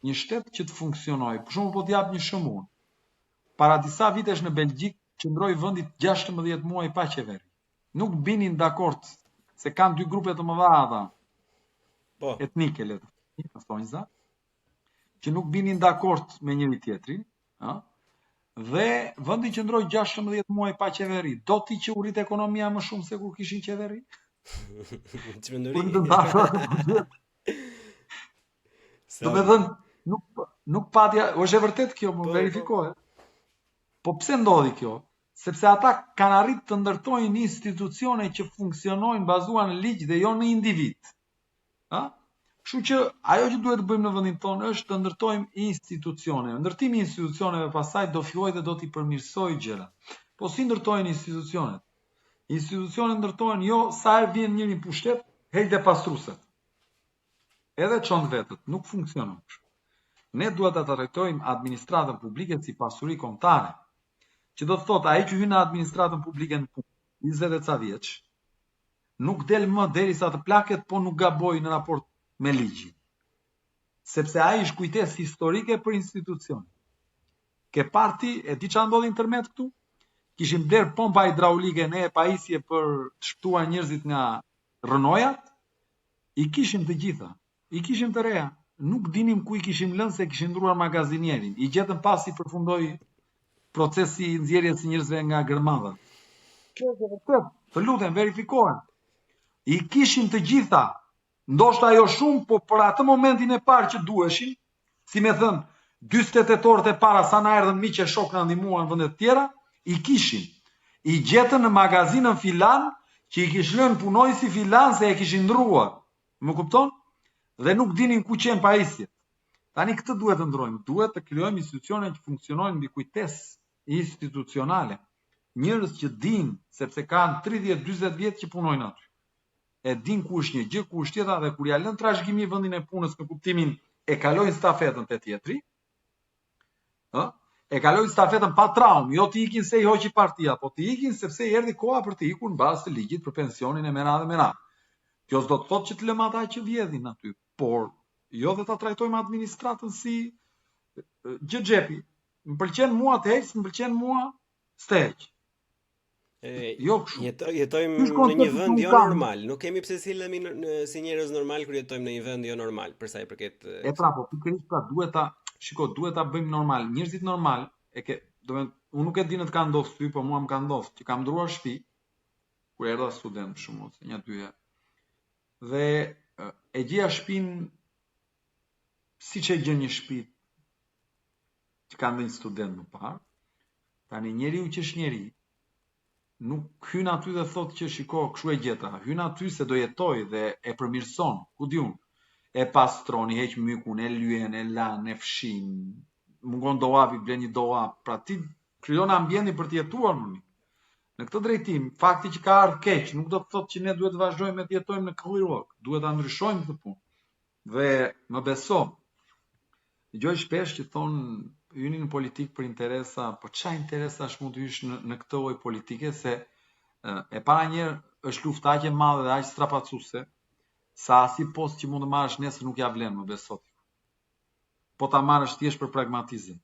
Një shtet që të funksionojë. Për shembull, po të jap një shembull. Para disa vitesh në Belgjikë qëndroi vendi 16 muaj pa qeveri. Nuk binin dakord se kanë dy grupe të mëdha ata. Po. Etnike le të themi, në thonjza, që nuk binin dakord me njëri tjetrin, ë? Dhe vendi qëndroi 16 muaj pa qeveri. Do ti që u rrit ekonomia më shumë se kur kishin qeveri? Çmenduri. Do me thënë, nuk, nuk pati, është e vërtet kjo, më po, po. verifikohet. Po pse ndodhi kjo? Sepse ata kanë arrit të ndërtojnë institucione që funksionojnë bazuar në ligj dhe jo në individ. Ë? Kështu që ajo që duhet të bëjmë në vendin tonë është të ndërtojmë institucione. Ndërtimi i institucioneve pastaj do fillojë dhe do t'i përmirësojë gjërat. Po si ndërtohen institucionet? Institucionet ndërtohen jo sa herë vjen njëri në pushtet, heq dhe pastruset. Edhe çon vetët, nuk funksionon kështu. Ne duhet ta trajtojmë administratën publike si pasuri kombëtare. Që do të thotë ai që hyn në administratën publike në punë, 20 e ca vjeç, nuk del më derisa të plaket, po nuk gaboi në raport me ligjin. Sepse ai është kujtesë historike për institucionin. Ke parë ti, e di çfarë ndodhi në tërmet këtu? Kishim bler pompa hidraulike ne e pajisje për të shpëtuar njerëzit nga rrënojat, i kishim të gjitha. I kishim të reja. Nuk dinim ku i kishim lënë se kishim ndruar magazinierin. I gjetëm pasi përfundoi procesi i nxjerrjes së njerëzve nga gërmadhat. Kjo është e vërtetë. Të lutem, verifikohen. I kishim të gjitha. Ndoshta jo shumë, po për atë momentin e parë që duheshin, si me thënë, 48 orët e para sa na erdhën miq e shok na ndihmuan në vende të tjera, i kishim. I gjetën në magazinën filan që i kish lënë punonjësi filan se e kishin ndruar. Më kupton? Dhe nuk dinin ku qenë pajisjet. Tani këtë duhet të ndrojmë, duhet të krijojmë institucione që funksionojnë mbi kujtesë institucionale. Njerëz që dinë, sepse kanë 30-40 vjet që punojnë aty. E din ku është një gjë, ku është tjetra dhe kur ja lën trashëgimi vendin e punës në kuptimin e kalojnë stafetën te tjetri, ë? E kalojnë stafetën pa traumë, jo të ikin se i hoqi partia, po të ikin sepse i erdhi koha për të ikur në bazë të ligjit për pensionin e me radhë me radhë. Kjo s'do të thotë që të lëmë ata që vjedhin aty, por jo dhe ta trajtojmë administratën si gjë xhepi. Më pëlqen mua të heq, më pëlqen mua s'të heq. E, jo kështu. Jeto, jetojmë në një vend jo normal. Nuk kemi pse sillemi në, në, si njerëz normal kur jetojmë në një vend jo normal për sa i përket E pra, po pikërisht pra duhet ta, shiko, duhet ta bëjmë normal. Njerëzit normal, e ke, do të unë nuk e di në të ka ndodhur ty, po mua më ka ndodhur që kam ndruar shtëpi kur erdha student për shembull, ose një dy herë. Dhe e gjeja shtëpinë siç e gjen një shtëpi që ka ndonjë student më parë. Tani njeriu që është njeri nuk hyn aty dhe thotë që shiko, kështu e gjeta. Hyn aty se do jetoj dhe e përmirëson, ku di unë. E pastron, i heq mykun, e lyen, e lan, e fshin. Mungon dollapi, blen një dollap. Pra ti krijon ambientin për të jetuar më mirë. Në këtë drejtim, fakti që ka ardhur keq nuk do të thotë që ne duhet të vazhdojmë të jetojmë në këllirllëk. Duhet ta ndryshojmë këtë punë. Dhe më beso, dëgjoj shpesh që thonë hyni në politikë për interesa, po ça interesash mund të hysh në, në këtë lloj politike se e para njëherë është luftë aq e madhe dhe aq strapacuese, sa asnjë post që mund të marrësh nesër nuk ja vlen, më beso ti. Po ta marrësh thjesht për pragmatizëm.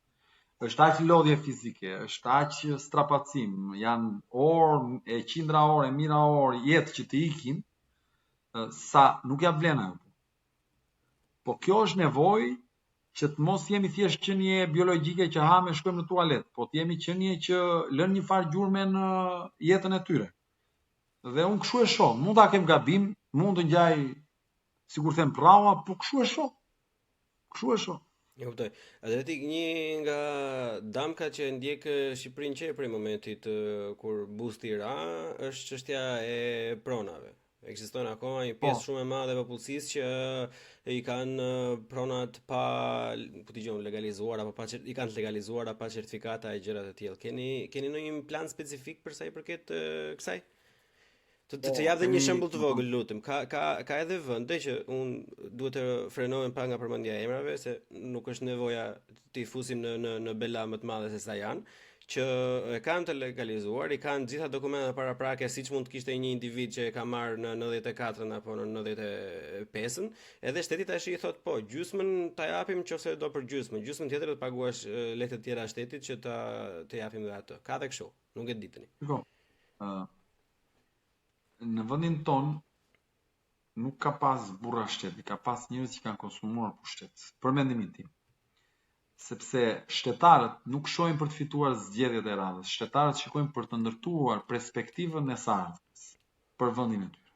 Është aq lodhje fizike, është aq strapacim, janë orë e qindra orë e mijëra orë jetë që të ikin, sa nuk ja vlen ajo. Po kjo është nevojë që të mos jemi thjesht qenie biologjike që hamë e shkojmë në tualet, po të jemi qenie që lënë një farë gjurme në jetën e tyre. Dhe unë kështu e shoh, mund ta kem gabim, mund të ngjaj sikur them prralla, po kështu e shoh. Kështu e shoh. E kuptoj. Adriatik, një nga damkat që e ndjek Shqipërinë që prej momentit kur busti ra, është çështja e pronave. Ekziston akoma një pjesë po. shumë e madhe e popullsisë që i kanë pronat pa, ku di unë, legalizuar apo pa i kanë të legalizuara pa certifikata e gjëra të tilla. Keni keni ndonjë plan specifik për sa i përket kësaj? Të të, të po, jap dhe një shembull të vogël, lutem. Ka ka ka edhe vende që un duhet të frenohem pak nga përmendja e emrave se nuk është nevoja t'i fusim në në në bela më të madhe se sa janë, që e kanë të legalizuar, i kanë gjitha dokumentet paraprake siç mund të kishte një individ që e ka marrë në 94-ën apo në 95-ën, edhe shteti tash i thot po, gjysmën ta japim nëse do për gjysmën, gjysmën tjetër do të paguash lekë të tjera shtetit që ta të japim dhe atë. Ka dhe kështu, nuk e di tani. Po. Ë në vendin tonë nuk ka pas burra shteti, ka pas njerëz që kanë konsumuar pushtet, për mendimin tim. Sepse shtetarët nuk shohin për të fituar zgjedhjet e radhës, shtetarët shikojnë për të ndërtuar perspektivën e së ardhmes për vendin e tyre.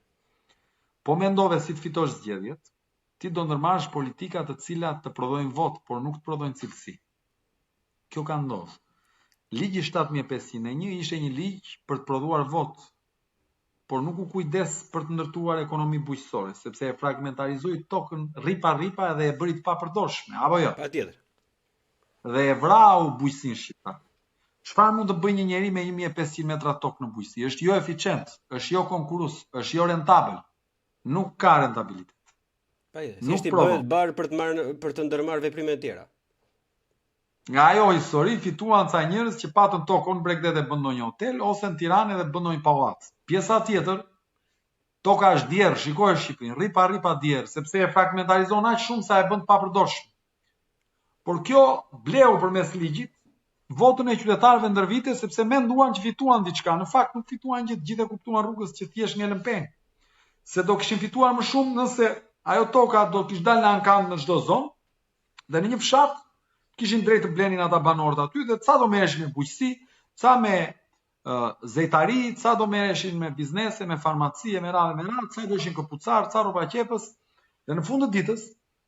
Po mendove si të fitosh zgjedhjet, ti do ndërmarrësh politika të cilat të prodhojnë votë, por nuk të prodhojnë cilësi. Kjo ka ndodhur. Ligji 7501 ishte një ligj për të prodhuar votë, por nuk u kujdes për të ndërtuar ekonomi bujqësore, sepse e fragmentarizoi tokën rripa rripa edhe e bëri të papërdorshme, apo jo? Patjetër. Dhe e vrau bujqësinë shqiptare. Çfarë mund të bëjë një njeri me 1500 metra tokë në bujqësi? Është jo eficient, është jo konkurrues, është jo rentabël. Nuk ka rentabilitet. Patjetër, thjesht i bëhet barrë për të marrë për të ndërmarrë veprime të tjera. Nga ajo histori fituan ca njerëz që patën tokë o në bregdet e bënë ndonjë hotel ose në Tiranë edhe bënë ndonjë pallat. Pjesa tjetër, toka është djerrë, shikoje Shqipërinë, rripa rripa djerrë, sepse e fragmentarizon aq shumë sa e bën të papërdorshme. Por kjo bleu përmes ligjit votën e qytetarëve ndër vite sepse menduan që fituan diçka. Në fakt nuk fituan gjë, të gjithë e kuptuan rrugës që thjesht ngelën peng. Se do kishin fituar më shumë nëse ajo toka do kish dalë në ankand në çdo zonë, Dhe në një fshat kishin drejtë të blenin ata banorët aty dhe ca do merreshin me bujqësi, ca me uh, zejtari, ca do merreshin me biznese, me farmaci e me radhë me radhë, ca do ishin këpucar, ca rrobaqepës. Dhe në fund të ditës,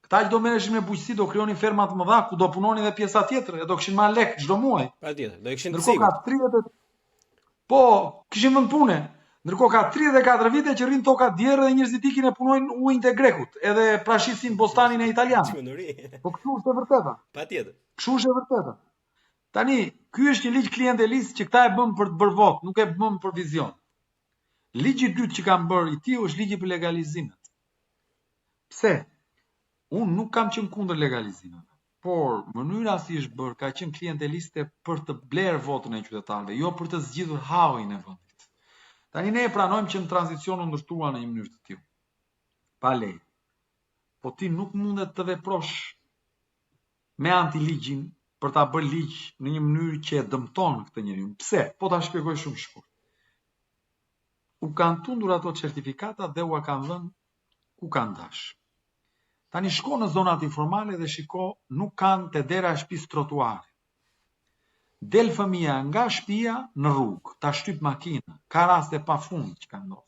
këta që do merreshin me bujqësi do krijonin ferma të mëdha ku do punonin dhe pjesa tjetër e do kishin marrë lek çdo muaj. Patjetër, do kishin të sigurt. Ndërkohë ka 30 Po, kishin vend pune. Ndërkohë ka 34 vite që rrin toka djerrë dhe njerëzit ikin e punojnë ullinjtë e grekut, edhe prashisin bostanin e italianit. Po kështu është e vërteta. Patjetër. Kështu është e vërteta. Tani, ky është një ligj klientelist që këta e bën për të bërë votë, nuk e bën për vizion. Ligji i dytë që kam bërë i tillë është ligji për legalizimet. Pse? Unë nuk kam qenë kundër legalizimeve, por mënyra si është bërë ka qenë klienteliste për të blerë votën e qytetarëve, jo për të zgjidhur hallin e vendit. Tani ne e pranojmë që në tranzicion u ndërtua në një mënyrë të tillë. Pa leje. Po ti nuk mundet të veprosh me antiligjin për ta bërë ligj në një mënyrë që e dëmton këtë njeriu. Pse? Po ta shpjegoj shumë shkurt. U kanë tundur ato certifikata dhe ua kanë dhënë ku kanë dash. Tani shko në zonat informale dhe shiko, nuk kanë te dera e shtëpisë trotuare. Del fëmija nga shtëpia në rrugë, ta shtyp makina, ka raste pafund që kanë ndodhur.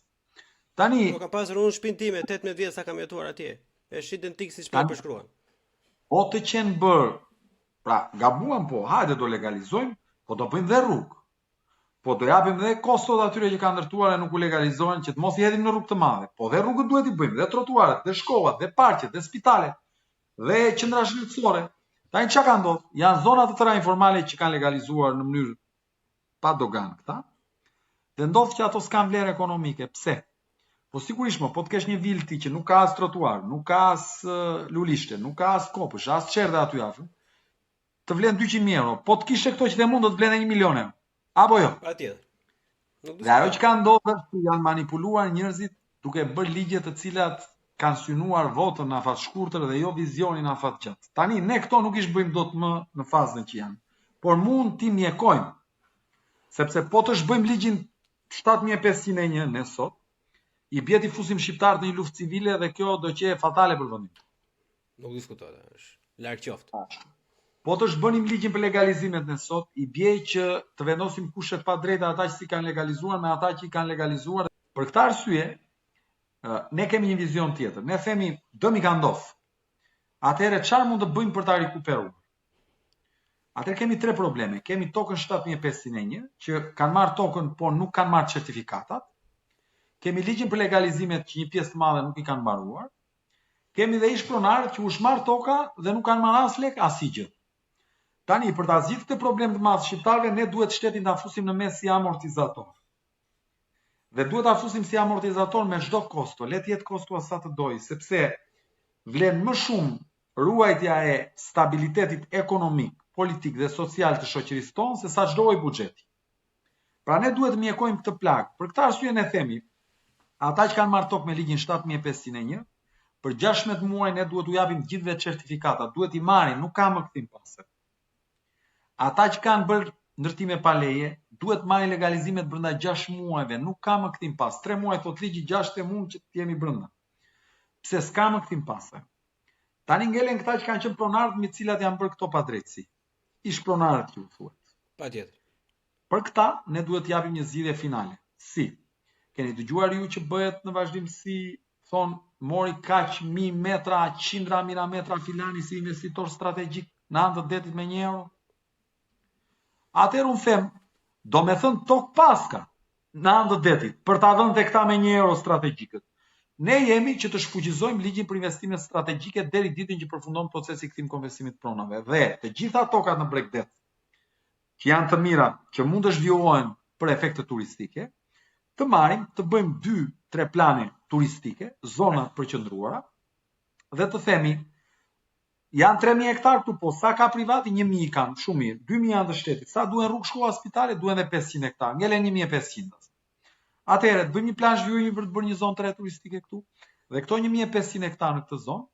Tani Po kam pasur unë shtëpinë time 18 vjet sa kam jetuar atje. Është identik siç po e përshkruan. Po të qenë bërë, pra gabuam po, hajde do legalizojmë, po do bëjmë dhe rrugë. Po do japim dhe kostot atyre që kanë ndërtuar e nuk u legalizohen që të mos i hedhim në rrugë të madhe. Po dhe rrugët duhet i bëjmë, dhe trotuaret, dhe shkollat, dhe parqet, dhe spitalet, dhe qendra shëndetësore. Tani çka ka ndodhur? Janë zona të tëra informale që kanë legalizuar në mënyrë pa doganë këta. Dhe ndodh që ato s'kanë vlerë ekonomike. Pse? Po sigurisht mo, po të kesh një vilë ti që nuk ka as trotuar, nuk ka as lulishte, nuk ka as kopësh, as çerdhe aty afër, të vlen 200.000 euro. Po të kishe këto që them unë do të vlen 1 milion euro. Apo jo? Patjetër. Dhe ajo që ka ndodhur është që janë manipuluar njerëzit duke bërë ligje të cilat kanë synuar votën në afat shkurtër dhe jo vizionin në afat gjatë. Tani ne këto nuk i zhbëjmë dot më në fazën që janë, por mund t'i mjekojmë. Sepse po të zhbëjmë ligjin 7501 ne sot, i bie t'i fusim shqiptarët në një luftë civile dhe kjo do qe fatale për vendin. Nuk diskutohet, është larg qoftë. Po të zhbënim ligjin për legalizimet ne sot, i bie që të vendosim kushte të padrejta ata që s'i kanë legalizuar me ata që i kanë legalizuar. Për këtë arsye, ne kemi një vizion tjetër. Ne themi dëmi ka ndodh. Atëherë çfarë mund të bëjmë për ta rikuperuar? Atëherë kemi tre probleme. Kemi tokën 7501, që kanë marrë tokën, por nuk kanë marrë certifikatat. Kemi ligjin për legalizimet që një pjesë të madhe nuk i kanë mbaruar. Kemi dhe ish pronarët që u është marrë toka dhe nuk kanë marrë as lek, as gjë. Tani, për ta zgjidhur këtë problem të madh shqiptarëve, ne duhet shtetin ta fusim në mes si amortizator. Dhe duhet ta fusim si amortizator me çdo kosto, le të jetë kostoja sa të dojë, sepse vlen më shumë ruajtja e stabilitetit ekonomik, politik dhe social të shoqërisë tonë se sa çdo lloj buxheti. Pra ne duhet të mjekojmë këtë plagë. Për këtë arsye ne themi, ata që kanë marrë tokë me ligjin 7501, për 16 muaj ne duhet t'u japim gjithëve certifikata, duhet t'i marrin, nuk ka më kthim pas. Ata që kanë bërë ndërtime pa leje, duhet të marrin legalizimet brenda 6 muajve, nuk ka më kthim pas. 3 muaj thot ligji, 6 them unë që të jemi brenda. Pse s'ka më kthim pas? Tani ngelen këta që kanë qenë pronarët mbi të cilat janë bërë këto padrejtësi. Ish pronarët që u thuhet. Patjetër. Për këta ne duhet të japim një zgjidhje finale. Si? Keni dëgjuar ju që bëhet në vazhdimësi thon mori kaq mijë metra, qindra mijëra metra filani si investitor strategjik në anë të detit me një euro? Atëherë unë them, do me thënë tokë paska në anë të detit, për ta dhënë te këta me një euro strategjikët. Ne jemi që të shfuqizojmë ligjin për investimet strategjike deri ditën që përfundon procesi i kthim kompensimit të pronave dhe të gjitha tokat në bregdet që janë të mira, që mund të zhvillohen për efekte turistike, të marrim, të bëjmë 2-3 plane turistike, zona të përqendruara dhe të themi janë 3000 hektar këtu, po sa ka privati 1000 kanë, shumë mirë, 2000 janë të shtetit, sa duhen rrugë shkolla spitale, duhen edhe 500 hektar, ngelen 1500. Atëherë, të bëjmë një plan zhvillimi për të bërë një zonë të re turistike këtu dhe këto 1500 hektar në këtë zonë,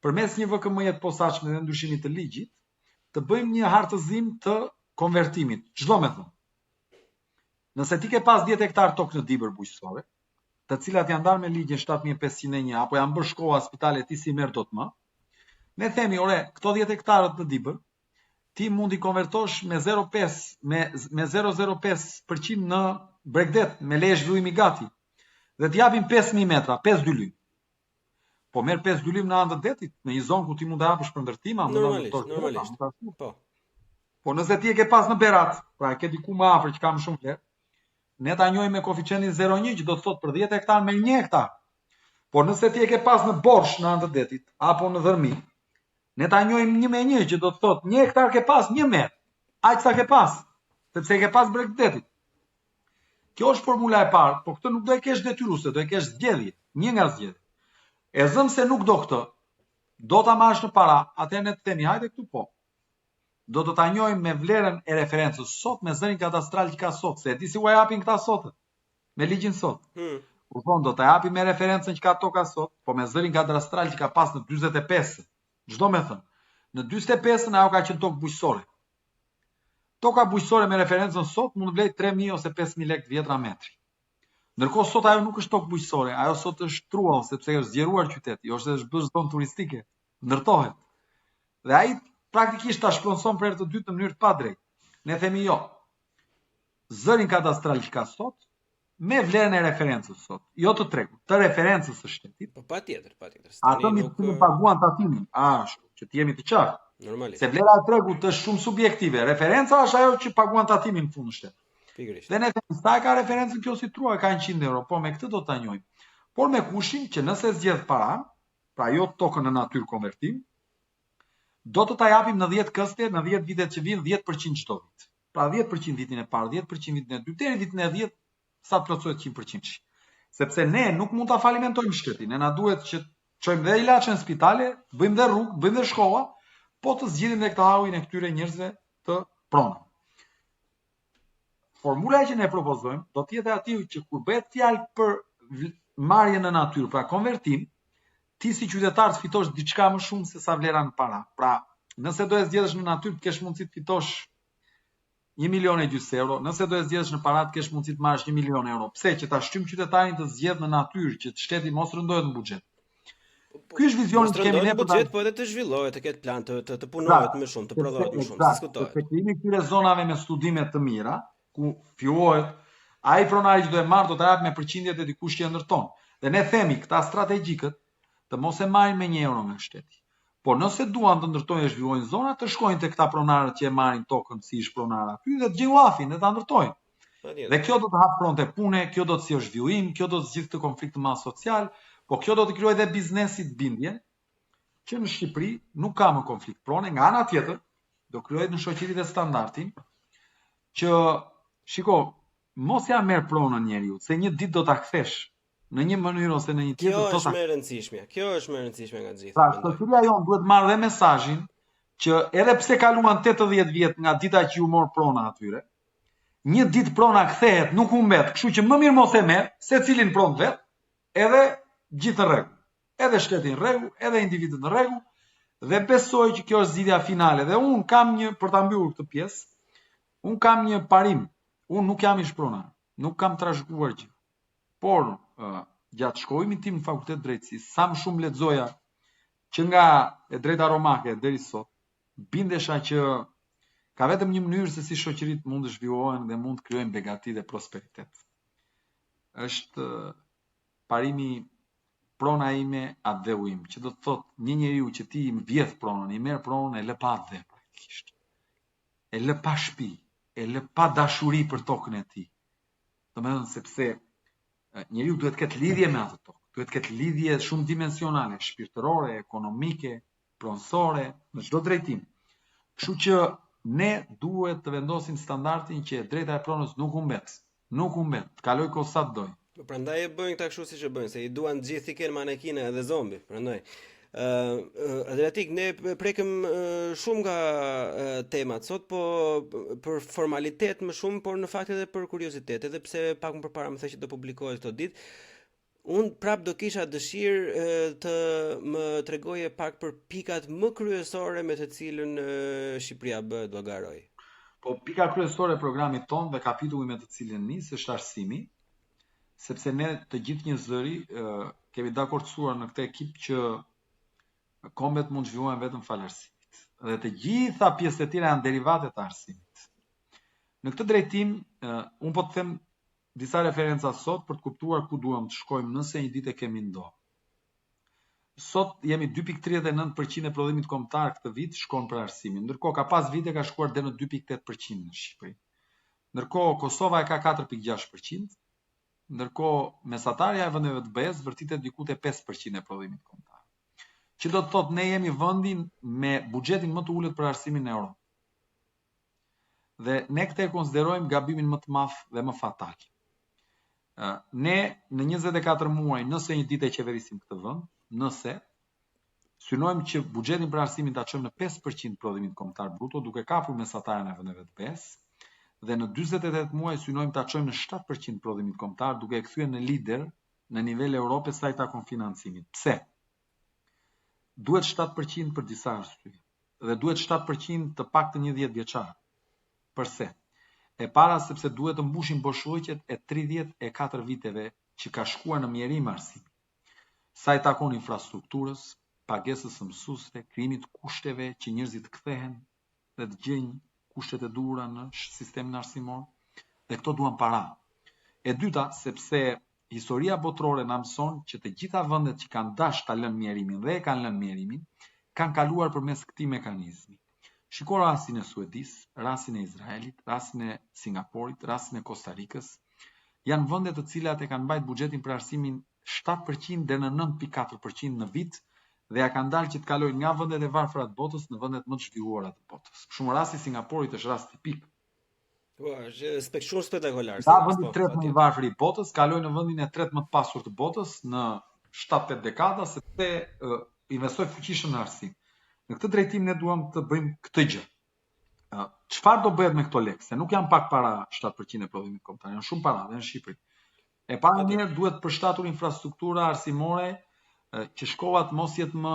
përmes një VKM-je të posaçme dhe ndryshimit të ligjit, të bëjmë një hartëzim të konvertimit. Ç'do me thënë? Nëse ti ke pas 10 hektar tokë në Dibër bujqësore, të cilat janë ndarë me ligjin 7501 apo janë bërë shkolla, spitale, ti s'i merr dot më. Ne themi, ore, këto 10 hektarët në Dibër, ti mund t'i konvertosh me 0.5 me me 0.05% në bregdet me leje zhvillimi gati. Dhe të japim 5000 metra, 5 dynym. Po merr 5 dynym në anë të detit, në një zonë ku ti mund të hapësh për ndërtima, mund të ndërtosh. Normalisht, normalisht. Po. Po nëse ti e ke pas në Berat, pra e ke diku më afër që ka më shumë vlerë, ne ta njohim me koeficientin 0.1 që do të thotë për 10 hektar me 1 hektar. Por nëse ti e ke pas në Borsh në anë të detit apo në Dhërmi, ne ta njohim 1 me 1 që do të thotë 1 hektar ke pas 1 merr. Aq sa ke pas, sepse e ke pas breg detit. Kjo është formula e parë, po këtë nuk do e kesh detyruese, do e kesh zgjedhje, një nga zgjedhjet. E zëmë se nuk do këtë, do ta marrësh në para, atëherë ne të themi hajde këtu po. Do të ta njohim me vlerën e referencës sot, me zërin kadastral që ka sot, se e di si ua japin këta sot, me ligjin sot. Hmm. U thonë do ta japim me referencën që ka toka sot, po me zërin kadastral që ka pas në 45. Ç'do me thënë? Në 45-ën ajo ka qenë tokë bujqësore. Toka bujqësore me referencën sot mund të vlejë 3000 ose 5000 lekë të vjetra metri. Ndërkohë sot ajo nuk është tokë bujqësore, ajo sot është truall sepse është zgjeruar qyteti, ose është bërë zonë turistike, ndërtohet. Dhe ai praktikisht ta shpronëson për herë të dytë në mënyrë të padrejtë. Ne themi jo. Zërin kadastral që ka sot me vlerën e referencës sot, jo të tregut, të referencës së shtetit. Po patjetër, patjetër. Atë mbi të cilën paguan tatimin, ashtu, që të jemi të qartë. Normalisht. Se vlera e tregut është shumë subjektive. Referenca është ajo që paguan tatimin në fund në shtet. Pikërisht. Dhe ne themi sa e ka referencën kjo si truall, e ka 100 euro, po me këtë do ta njohim. Por me kushtin që nëse zgjedh para, pra jo tokën në natyrë konvertim, do të ta japim në 10 këste, në 10 vitet që vijnë 10% çdo vit. Pra 10% vitin e parë, 10% vitin e dytë, deri vitin e 10 sa të plotësohet 100%. Sepse ne nuk mund ta falimentojmë shtetin, ne na duhet që të çojmë dhe ilaçe në spitale, të bëjmë dhe rrugë, të bëjmë dhe shkolla, po të zgjidhim dhe këtë hallin e këtyre njerëzve të pronave. Formula që ne propozojmë do të jetë aty që kur bëhet fjalë për marrje në natyrë, pra konvertim, ti si qytetar të fitosh diçka më shumë se sa vlera në para. Pra, nëse do e zgjedhësh në natyrë, të kesh mundësi të fitosh 1 milion e gjysë euro, nëse do e zgjedhësh në para të kesh mundësi të marrësh 1 milion euro. Pse? Që ta shtyjmë qytetarin të zgjedhë në natyrë, që shteti mos rëndohet në buxhet. Po, Ky është vizioni që kemi ne për buxhet, po edhe të zhvillohet, të ketë plan, të të, të punohet më shumë, të prodhohet më shumë, diskutohet. Sepse krijimi i këtyre zonave me studime të mira, ku fillohet ai pronari që do e marrë do ta japë me përqindjet e dikush që e ndërton. Dhe ne themi këta strategjikët të mos e marrin me një euro nga shteti. Por nëse duan të ndërtojnë e zhvillojnë zona, të shkojnë te këta pronarët që e marrin tokën si ish pronarë aty dhe të gjejnë llafin dhe ta ndërtojnë. Dhe kjo do të hapë fronte pune, kjo do të sjellë zhvillim, kjo do të zgjidhë këtë konflikt të madh social, po kjo do të krijojë dhe biznesit bindjen që në Shqipëri nuk ka më konflikt prone, nga ana tjetër do krijojë në shoqëri dhe standardin që shiko, mos ja merr pronën njeriut, se një ditë do ta kthesh në një mënyrë ose në një tjetër do ta. Kjo është më e rëndësishmja. Kjo është më e rëndësishmja nga të gjitha. Pra, shoqëria jonë duhet marrë dhe mesazhin që edhe pse kaluan 80 vjet nga dita që iu mor prona atyre, një ditë prona kthehet, nuk humbet, kështu që më mirë mos e merr, secili në pronë vet, edhe gjithë në rregull. Edhe shteti në rregull, edhe individët në rregull, dhe besoj që kjo është zgjidhja finale. Dhe unë kam një për ta mbyllur këtë pjesë, unë kam një parim, unë nuk jam ish pronar, nuk kam trashëguar gjë. Por, gjatë shkollimit tim në Fakultet të Drejtësisë, sa më shumë lexoja që nga e drejta romake deri sot, bindesha që ka vetëm një mënyrë se si shoqëritë mund të zhvillohen dhe mund të krijojnë begati dhe prosperitet. Është parimi prona ime, atdheu im, që do të thotë një njeriu që ti i vjedh pronën, i merr pronën e lë pa atdhe praktikisht. E lë pa shtëpi, e lë pa dashuri për tokën e tij. Domethënë sepse njeriu duhet të ketë lidhje me atë tokë, duhet të ketë lidhje shumë dimensionale, shpirtërore, ekonomike, pronësore, në çdo drejtim. Kështu që ne duhet të vendosim standardin që e drejta e pronës nuk humbet, nuk humbet, të kalojë kohë sa të dojë. Po prandaj e bëjnë këta kështu siç e bëjnë, se i duan të gjithë t'i kenë manekina edhe zombi, prandaj. Ë uh, Adriatik, ne prekëm uh, shumë nga uh, temat sot, po për formalitet më shumë, por në fakt edhe për kuriozitet, edhe pse pak më përpara më the që do publikohet këto ditë. Unë prap do kisha dëshirë të më tregoje pak për pikat më kryesore me të cilën Shqipëria bëhet do garojë. Po pika kryesore e programit tonë dhe kapitulli me të cilin nis është arsimi, sepse ne të gjithë një zëri kemi dakordësuar në këtë ekip që kombet mund të zhvillohen vetëm falë arsimit. Dhe të gjitha pjesët e tjera janë derivate të arsimit. Në këtë drejtim, unë po të them disa referenca sot për të kuptuar ku duam të shkojmë nëse një ditë e kemi në dorë. Sot jemi 2.39% e prodhimit kombëtar këtë vit shkon për arsimin. Ndërkohë ka pas vite ka shkuar deri në 2.8% në Shqipëri. Ndërkohë Kosova e ka 4.6%, ndërkohë mesatarja e vendeve të BE-së vërtitet diku te 5% e prodhimit kombëtar. Që do të thotë ne jemi vendi me buxhetin më të ulët për arsimin në Europë. Dhe ne këtë e konsiderojmë gabimin më të madh dhe më fatal. Ne në 24 muaj, nëse një ditë e qeverisim këtë vend, nëse synojmë që buxhetin për arsimin ta çojmë në 5% prodhimit kombëtar bruto, duke kapur mesataren e vendeve të BE-s, dhe në 48 muaj synojmë ta çojmë në 7% prodhimit kombëtar, duke e kthyer në lider në nivel Europe sa i takon financimit. Pse? Duhet 7% për disa arsye dhe duhet 7% të paktën një 10 vjeçar. Përse? E para sepse duhet të mbushim boshllëqet e 34 viteve që ka shkuar në mjerim arsimi. Sa i takon infrastrukturës, pagesës së mësuesve, krijimit të kushteve që njerëzit të kthehen dhe të gjejnë kushtet e duhura në sistemin arsimor, dhe këto duan para. E dyta, sepse historia botërore na mëson që të gjitha vendet që kanë dashur ta lënë mjerimin dhe e kanë lënë mjerimin, kanë kaluar përmes këtij mekanizmi. Shiko rastin e Suedisë, rastin e Izraelit, rastin e Singaporit, rastin e Kosta Rikës. Janë vende të cilat e kanë mbajt buxhetin për arsimin 7% deri në 9.4% në vit dhe ja kanë dalë që të kalojnë nga vendet e varfra të botës në vendet më të zhvilluara të botës. Për shembull rasti i Singaporit është rast tipik. Po, është spek shumë spektakolar. Nga vendi i tretë më i varfër i botës, kaloi në vendin e tretë më të pasur të botës në 7-8 dekada sepse investoi fuqishëm në arsim. Në këtë drejtim ne duam të bëjmë këtë gjë. Çfarë do bëhet me këto lekë? Se nuk janë pak para 7% e prodhimit kombëtar, janë shumë para dhe në Shqipëri. E para njëherë duhet përshtatur infrastruktura arsimore që shkolla të mos jetë më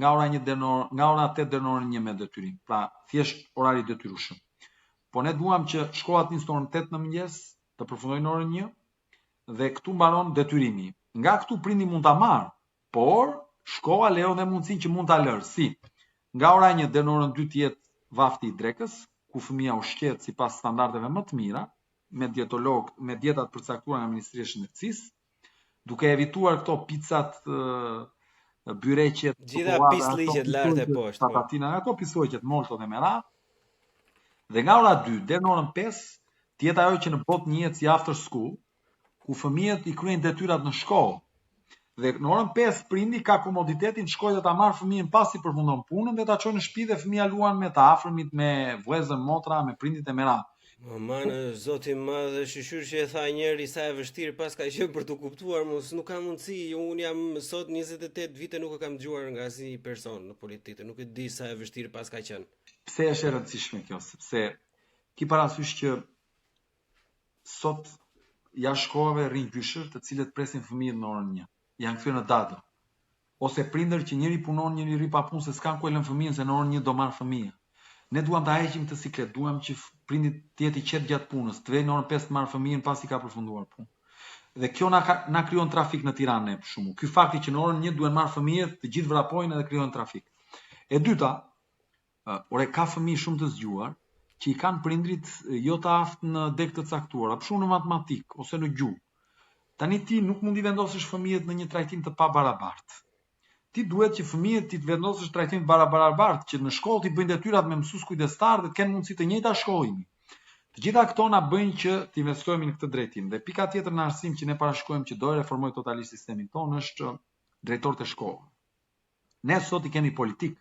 nga ora 1 deri në orë, nga ora 8 deri në orën 1 me detyrim. Pra, thjesht orari i detyrueshëm. Po ne duam që shkolla të nisë në orën 8 në mëngjes, të përfundojë në orën 1 dhe këtu mbaron detyrimi. Nga këtu prindi mund ta marrë, por shkolla lejon dhe mundësinë që mund ta lërë. Si? Nga ora 1 deri në orën 2 të jetë vakti i drekës, ku fëmija ushqehet sipas standardeve më të mira, me dietolog, me dieta të përcaktuara nga Ministria e Shëndetësisë, duke evituar këto picat, byreqet, gjitha pisllëqet lart e poshtë, po. patatina, ato pisllëqet, molto dhe me radhë. Dhe nga ora 2 deri në orën 5, të jetë ajo që në botë njihet si after school, ku fëmijët i kryejnë detyrat në shkollë. Dhe në orën 5 prindi ka komoditetin të shkojë dhe ta marrë fëmijën pasi përfundon punën dhe ta çojë në shtëpi dhe fëmija luan me të afërmit, me vëllezër, motra, me prindit e me radhë. Aman, zoti i madh, shyqyr që e tha njeri sa e vështirë paska qenë për t'u kuptuar, mos nuk ka mundësi, unë jam sot 28 vite nuk e kam dëgjuar nga asnjë person në politikë, nuk e di sa e vështirë paska qenë. Pse është e rëndësishme kjo? Sepse ki parasysh që Sot jashtë shkollave rrinë gjyshër të cilët presin fëmijët në orën 1. Janë kthyer në dado. Ose prindër që njëri punon, njëri rri pa punë se s'kan ku e lënë fëmijën se në orën 1 do marrë fëmija. Ne duam ta heqim këtë siklet, duam që prindi të jetë i qetë gjatë punës, të vejë në orën 5 të marrë fëmijën pasi ka përfunduar punën. Dhe kjo na ka, na krijon trafik në Tiranë ne për shembull. Ky fakti që në orën 1 duhen marrë fëmijët, të gjithë vrapojnë edhe krijohen trafik. E dyta, Ore ka fëmijë shumë të zgjuar që i kanë prindrit jo të aftë në degë të caktuara, për shembull në matematikë ose në gjuhë. Tani ti nuk mund t'i vendosësh fëmijët në një trajtim të pabarabartë. Ti duhet që fëmijët t'i vendosësh trajtim të barabartë, që në shkollë t'i bëjnë detyrat me mësues kujdestar dhe të kenë mundësi të njëjta shkollimi. Të gjitha këto na bëjnë që të investojmë në këtë drejtim. Dhe pika tjetër në arsim që ne parashikojmë që do e reformojë totalisht sistemin tonë është drejtorët e shkollave. Ne sot i kemi politik.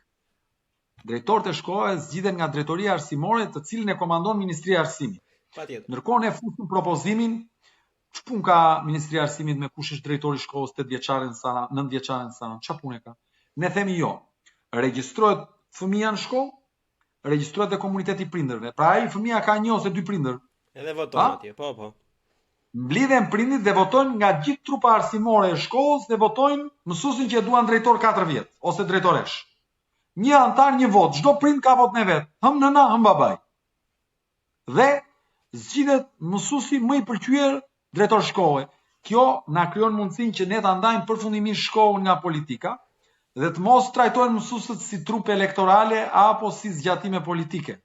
Drejtorët e shkollave zgjidhen nga drejtoria arsimore, të cilën e komandon Ministria e Arsimit. Patjetër. Ndërkohë ne fusim propozimin ç'punë ka Ministria e Arsimit me kush është drejtori i shkollës 8 vjeçare në Sarandë, 9 vjeçare në Sarandë, çfarë pune ka? Ne themi jo. Regjistrohet fëmija në shkollë, regjistrohet dhe komuniteti i prindërve. Pra ai fëmija ka një ose dy prindër. Edhe voton atje, po po. Mblidhen prindit dhe votojnë nga gjithë trupa arsimore e shkollës dhe votojnë mësuesin që e duan drejtor 4 vjet ose drejtoresh. Një anëtar një votë, çdo prind ka votën e vet, hëm nëna, hëm babai. Dhe zgjidhet mësuesi më i pëlqyer drejtor shkolle. Kjo na krijon mundësinë që ne ta ndajmë përfundimisht shkollën nga politika dhe të mos trajtohen mësuesit si trupë elektorale apo si zgjatime politike.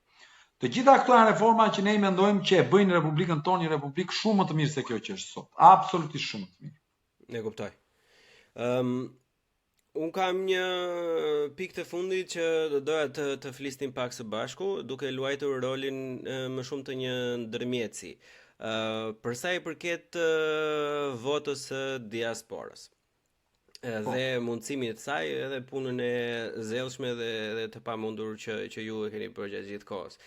Të gjitha këto janë reforma që ne i mendojmë që e bëjnë Republikën tonë një republikë shumë më të mirë se kjo që është sot. Absolutisht shumë më të mirë. E kuptoj. Ëm um, Un kam një pikë të fundit që do doja të të flisnim pak së bashku, duke luajtur rolin më shumë të një ndërmjetësi. Ë uh, për sa i përket uh, votës së diasporës po. dhe mundësimit të saj edhe punën e zellshme dhe dhe të pamundur që që ju e keni bërë gjatë gjithë kohës.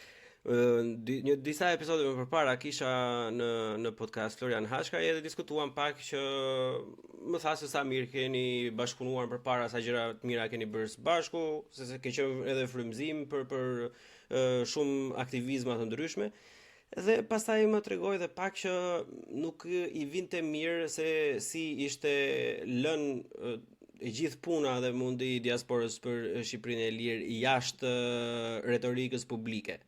Një disa episode më përpara kisha në në podcast Florian Haçkaj edhe diskutuam pak që më tha se sa mirë keni bashkëpunuar përpara, sa gjëra të mira keni bërë së bashku, se se ke qenë edhe frymëzim për për shumë aktivizma të ndryshme. Dhe pastaj më tregoi edhe pak që nuk i vinte mirë se si ishte lënë e gjithë puna dhe mundi i diasporës për Shqipërinë e lirë jashtë retorikës publike.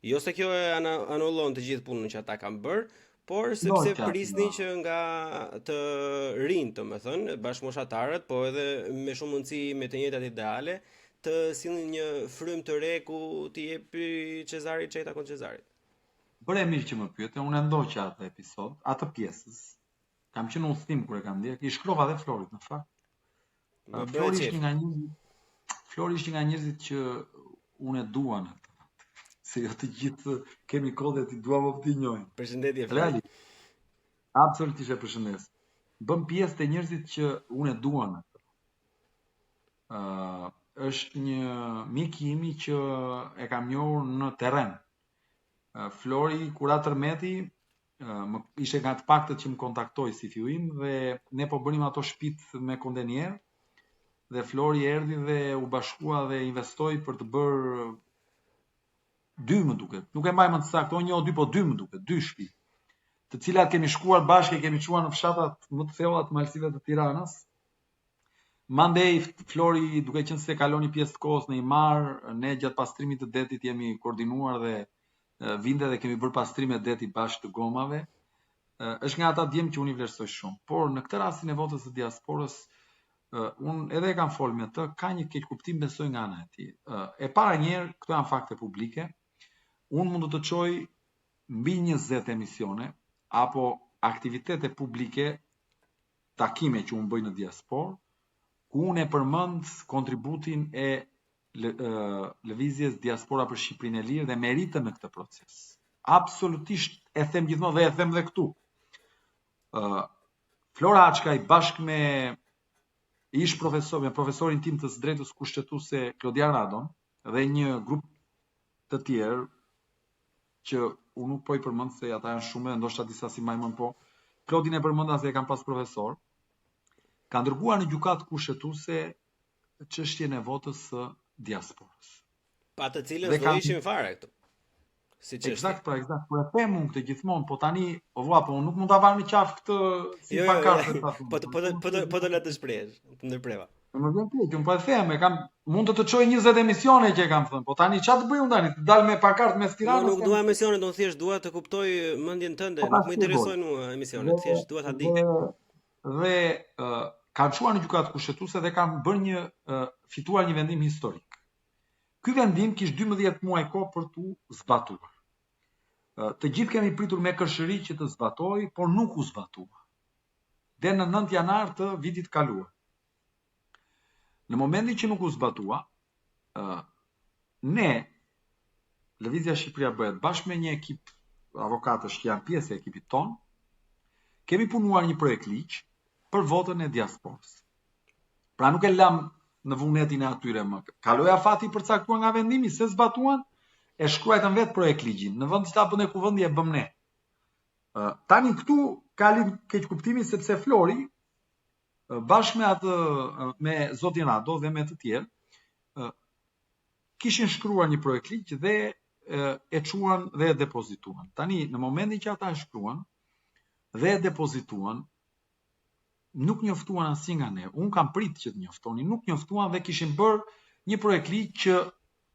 Jo se kjo e anullon të gjithë punën që ata kanë bërë, por sepse prisnin që nga të rinjtë, domethënë, bashkëmoshatarët, po edhe me shumë mundësi me të njëjtat ideale, të sillnin një frymë të re ku t'i jepi Cezarit ç'i takon Cezarit. Bëre mirë që më pyete, unë e ndoqa atë episod, atë pjesës. Kam qenë në udhëtim kur e kam ndjek, i shkrova dhe Florit në fakt. Më Flori ishte nga njerëzit Flori ishte nga njerëzit që unë e dua në këtë vend. Se jo të gjithë kemi kohë t'i duam apo t'i njohim. Përshëndetje Flori. Realisht. Absolutisht e përshëndes. Bën pjesë te njerëzit që unë e dua në këtë. Uh, është një mik imi që e kam njohur në terren. Uh, Flori kur ra tërmeti, më ishte nga të paktët që më kontaktoi si fillim dhe ne po bënim ato shtëpitë me kontenier dhe Flori erdhi dhe u bashkua dhe investoi për të bërë dy më duket. Nuk e mbaj mend saktë, o një o dy, po dy më duket, dy shtëpi, të cilat kemi shkuar bashkë e kemi çuar në fshatrat më të thella të malësive të Tiranës. Mandej Flori, duke qenë se kalon një pjesë të kohës në Himarë, ne gjatë pastrimit të detit jemi koordinuar dhe vinte dhe kemi bërë pastrime deti bashkë të gomave. Është nga ata djem që unë i vlerësoj shumë. Por në këtë rastin e votës së diasporës, unë edhe e kam fol me të, ka një keqkuptim besoj nga ana e tij. E para një herë, këto janë fakte publike. Unë mund të të çoj mbi 20 emisione apo aktivitete publike takime që unë bëj në diasporë, ku unë e përmend kontributin e lëvizjes Diaspora për Shqipërinë e Lirë dhe meritën në këtë proces. Absolutisht e them gjithmonë dhe e them dhe këtu. Ë Flor Haçkaj bashkë me ish profesor, me profesorin tim të së drejtës kushtetuese Klodian Radon dhe një grup të tjerë që unë nuk po i përmend se ata janë shumë dhe ndoshta disa s'i mbaj mend po Klodin e përmenda se e kam pas profesor. Kanë dërguar në gjykatë kushtetuese çështjen e votës së diasporës. Pa të cilën s'do ishim fare këtu. Si çështje. Eksakt, pra, eksakt. Po e them unë këtë gjithmonë, po tani, o vlla, po unë nuk mund ta var në qafë këtë si jo, jo, pankartë jo, jo. Po po po po po të lë të shprehesh, të ndërpreva. Po më vjen keq, unë po e them, e kam mund të të çoj 20 emisione që e kam thënë, po tani çfarë të bëj unë tani, të dal me pankartë mes Tiranës? Jo, nuk dua emisione, unë thjesht dua të kuptoj mendjen tënde, po, nuk më interesojnë mua emisionet, thjesht dua ta di. Dhe, dhe uh, kanë çuar në gjykatë kushtetuese dhe kanë bërë një uh, fituar një vendim historik. Ky vendim kish 12 muaj kohë për t'u zbatuar. Uh, të gjithë kemi pritur me kërshëri që të zbatohej, por nuk u zbatua. Deri në 9 janar të vitit të kaluar. Në momentin që nuk u zbatua, uh, ne Lëvizja Shqipëria bëhet bashkë me një ekip avokatësh që janë pjesë e ekipit tonë, kemi punuar një projekt ligj për votën e diasporës. Pra nuk e lam në vullnetin e atyre më. Kaloi afati i përcaktuar nga vendimi, s'e zbatuan, e shkruajtëm vetë projekt ligjin. Në vend që ta bënte kuvendi e bëm ne. Tani këtu ka lind keqkuptimi sepse Flori bashkë me atë me zotin Rado dhe me të tjerë kishin shkruar një projekt ligj dhe e çuan dhe e depozituan. Tani në momentin që ata e shkruan dhe e depozituan, nuk njoftuan asnjë nga ne. Unë kam prit që të njoftonin, nuk njoftuan dhe kishin bërë një projekt ligj që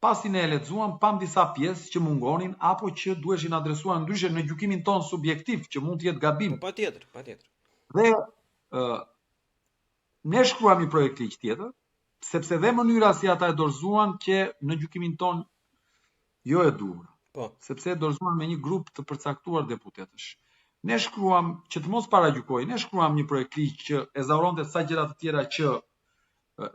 pasi ne e lexuam, pam disa pjesë që mungonin apo që duheshin adresuar ndryshe në gjykimin tonë subjektiv, që mund të jetë gabim. Po patjetër, patjetër. Dhe ë ne shkruam një projekt ligj tjetër, sepse dhe mënyra si ata e dorëzuan qe në gjykimin tonë jo e duhura. Po. Sepse e dorëzuan me një grup të përcaktuar deputetësh. Ne shkruam që të mos paragjykoj, ne shkruam një projekt ligj që ezauronte sa gjëra të tjera që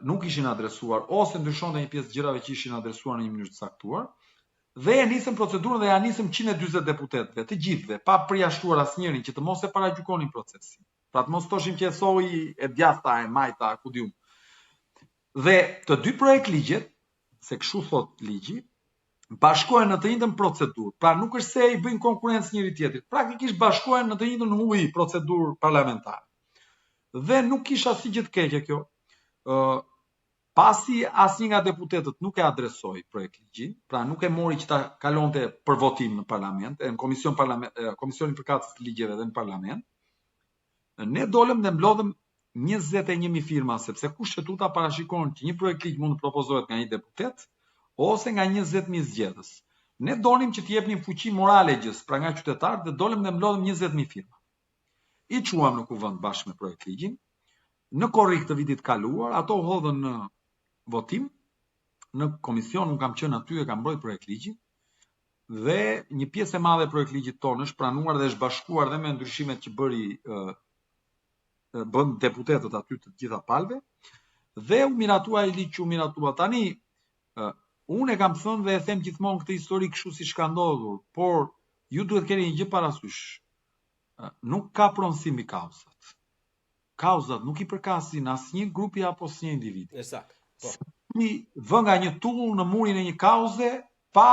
nuk ishin adresuar ose ndryshonte një pjesë të gjërave që ishin adresuar në një mënyrë të caktuar dhe e nisëm procedurën dhe ja nisëm 140 deputetëve, të gjithëve, pa përjashtuar asnjërin që të mos e paragjykonin procesin. Pra të mos thoshim që e solli e djathta, e majta, ku di unë. Dhe të dy projektligjet, se kështu thot ligji, Bashkohen në të njëjtën procedurë. Pra nuk është se i bëjnë konkurrencë njëri tjetrit. Praktikisht bashkohen në të njëjtën hulli procedurë parlamentare. Dhe nuk kish asnjë gjë të keqe kjo. Ë pasi asnjë nga deputetët nuk e adresoi projektligjin, pra nuk e mori që ta kalonte për votim në parlament, e në komision parlament, komisionin përkatës të ligjeve dhe në parlament, Ne dolëm dhe mblodhëm 21.000 firma, sepse kushtetuta parashikon që një projektligj mund të propozohet nga një deputet ose nga 20.000 zgjedhës. Ne donim që t'i jepnim fuqi morale gjës, pra nga qytetarët dhe dolëm dhe mblodhëm 20.000 firma. I çuam në kuvend bashkë me projektligjin. Në korrik të vitit të kaluar, ato u hodhën në votim në komision, unë kam qenë aty e kam mbrojt projektligjin dhe një pjesë e madhe e projektligjit tonë është pranuar dhe është bashkuar dhe me ndryshimet që bëri bën deputetët aty të gjitha palëve dhe u miratua ai ligj që u miratua. Tani unë e kam thënë dhe e them gjithmonë këtë histori kështu siç ka ndodhur, por ju duhet keni një gjë parasysh. Nuk ka pronësi mbi kauzat. Kauzat nuk i përkasin asnjë grupi apo asnjë individi. E saktë. Po. Ti vë nga një tullë në murin e një kauze pa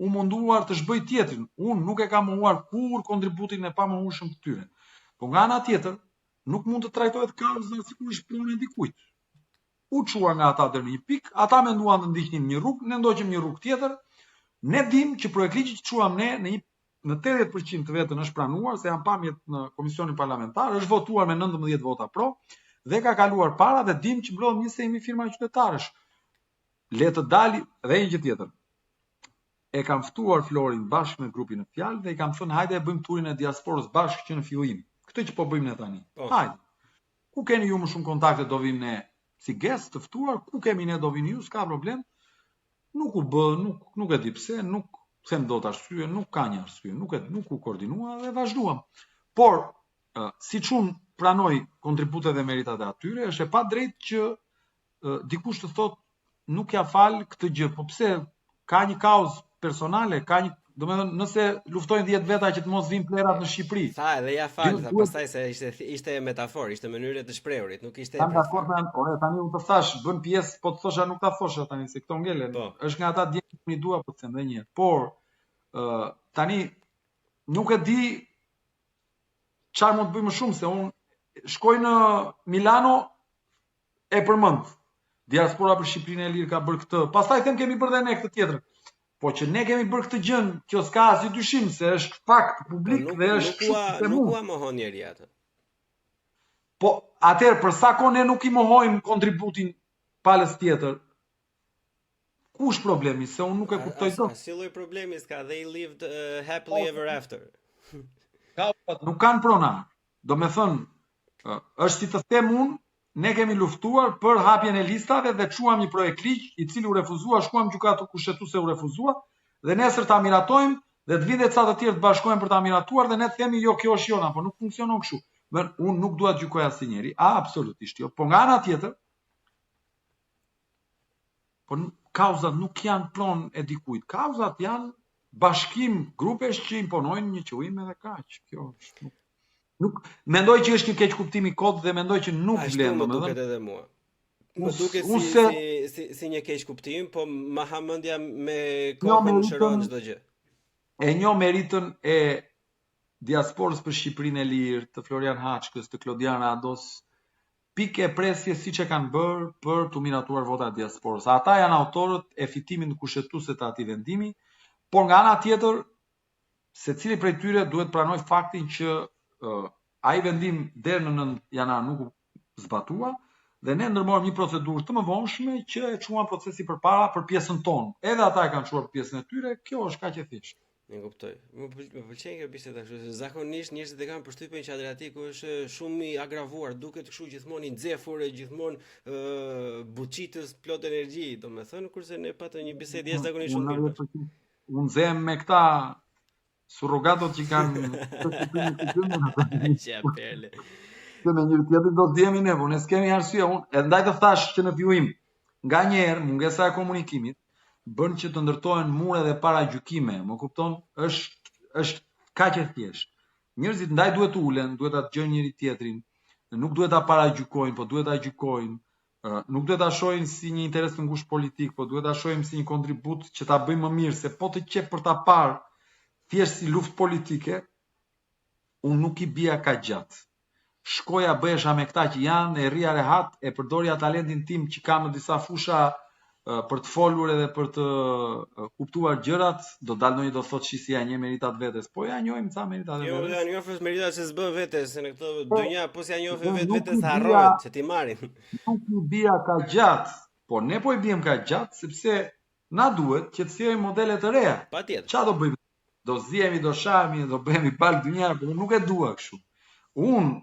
u munduar të zhbëj tjetrin. Unë nuk e kam mohuar kurrë kontributin e pamohueshëm të tyre. Po nga ana tjetër, nuk mund të trajtohet kauza sikur është pronë e dikujt. U çua nga ata deri në një pikë, ata menduan të ndiqnin një rrugë, ne ndoqëm një rrugë tjetër. Ne dim që projektligji që çuam ne në një në 80% të vetën është pranuar, se janë pamjet në komisionin parlamentar, është votuar me 19 vota pro dhe ka kaluar para dhe dim që mblodhëm 21.000 firma qytetarësh. Le të dali dhe një gjë tjetër. E kam ftuar Florin bashkë me grupin në fjalë dhe i kam thënë hajde e bëjmë turin e diasporës bashkë që në fillim. Këtë që po bëjmë ne tani. Po. Hajde. Ku keni ju më shumë kontakte do vim ne si guest të ftuar, ku kemi ne do vini ju, s'ka problem. Nuk u bë, nuk nuk e di pse, nuk them dot arsye, nuk ka një arsye, nuk e nuk u koordinua dhe vazhduam. Por siç unë pranoj kontributet dhe meritat e atyre, është e padrejtë që dikush të thotë nuk ja fal këtë gjë, po pse ka një kauzë personale, ka një, domethënë nëse luftojnë 10 veta që të mos vinë plehrat në Shqipëri. Tha edhe ja fal, tha pastaj se ishte ishte metaforë, ishte mënyrë e të shprehurit, nuk ishte. Jam dakord me ore, tani unë të thash, bën pjesë, po të thosha nuk ta thosha tani se këto ngelen. Po. Është nga ata djem që i dua po të them edhe një herë. Por ë uh, tani nuk e di çfarë mund të bëj më shumë se unë shkoj në Milano e përmend. Diaspora për Shqipërinë e Lirë ka bërë këtë. Pastaj them kemi bërë dhe ne këtë tjetër. Po që ne kemi bërë këtë gjën, kjo s'ka asnjë dyshim se është fakt po publik nuk, dhe është nuk ua, nuk ua mohon njeri atë. Po atëherë për sa kohë ne nuk i mohojmë kontributin palës tjetër, ku është problemi? Se unë nuk e kuptoj dot. Asnjë lloj problemi s'ka, they lived uh, happily ever after. Kauzat nuk kanë pronar. Domethënë, është si të them unë, ne kemi luftuar për hapjen e listave dhe çuam një projektligj i cili u refuzua, shkuam në gjykatë kushtetuese u refuzua dhe nesër ta miratojmë dhe të vinë dhe ca të tjerë të bashkohen për ta miratuar dhe ne të themi jo kjo është jona, po nuk funksionon kështu. Më unë nuk dua të gjykoj asnjë njeri, absolutisht jo. Po nga ana tjetër, po kauzat nuk janë pronë e dikujt. Kauzat janë bashkim grupesh që imponojnë një qëllim edhe kaq. Kjo është nuk nuk mendoj që është një keqkuptim i kot dhe mendoj që nuk vlen, domethënë. Ashtu më duket edhe mua. Më duket si, se... si, si, si një keqkuptim, po ma ha mendja me kohën shëron çdo gjë. E njoh meritën e diasporës për Shqipërinë e lirë, të Florian Haçkës, të Klodian Rados, pikë e presje siç e kanë bërë për t'u miratuar vota e diasporës. Ata janë autorët e fitimit në kushtetuese të atij vendimi, por nga ana tjetër secili prej tyre duhet të pranojë faktin që uh, ai vendim deri në 9 janar nuk u zbatua dhe ne ndërmorëm një procedurë të mëvonshme që e çuam procesin përpara për pjesën tonë. Edhe ata e kanë çuar për pjesën e tyre, kjo është kaq e thjeshtë. E kuptoj. Më më pëlqen kjo bisedë kështu, se zakonisht njerëzit e kanë përshtypjen që Adriatiku është shumë i agravuar, duket kështu gjithmonë i nxehur e gjithmonë ë buçitës plot energji, domethënë kurse ne patëm një bisedë jashtëzakonisht shumë mirë. Unë nxehem me këta surrogatot që kanë të të të Që perle. Se me njëri tjetrin do të zihemi ne, po ne s'kemi arsye. Unë edhe ndaj të thash që në fillim, nganjëherë mungesa e komunikimit bën që të ndërtohen mure dhe paragjykime, më kupton? Është është kaq e thjeshtë. Njerëzit ndaj duhet të ulen, duhet ta dëgjojnë njëri tjetrin, nuk duhet ta paragjykojnë, po duhet ta gjykojnë. Nuk duhet ta shohim si një interes të ngushtë politik, po duhet ta shohim si një kontribut që ta bëjmë më mirë, se po të qe për ta parë thjesht si luftë politike, unë nuk i bija kaq gjatë. Shkoja bëhesha me këta që janë, e rrija rehat, e përdorja talentin tim që kam në disa fusha për të folur edhe për të kuptuar gjërat, do dalë ndonjë do thotë shi si ja njeh meritat vetes. Po ja njohim ca meritat e jo, vetes. Jo, ja njohim meritat se s'bën vetes, se në këtë po, dynja po s'ja njohë vet vetes harrohet se t'i marrin. Nuk i bija kaq gjatë, po ne po i biem kaq gjatë sepse na duhet që të sjellim modele të reja. Patjetër. Ça do bëjmë? Do zihemi, do shahemi, do bëhemi palë dynja, po unë nuk e dua kështu. Unë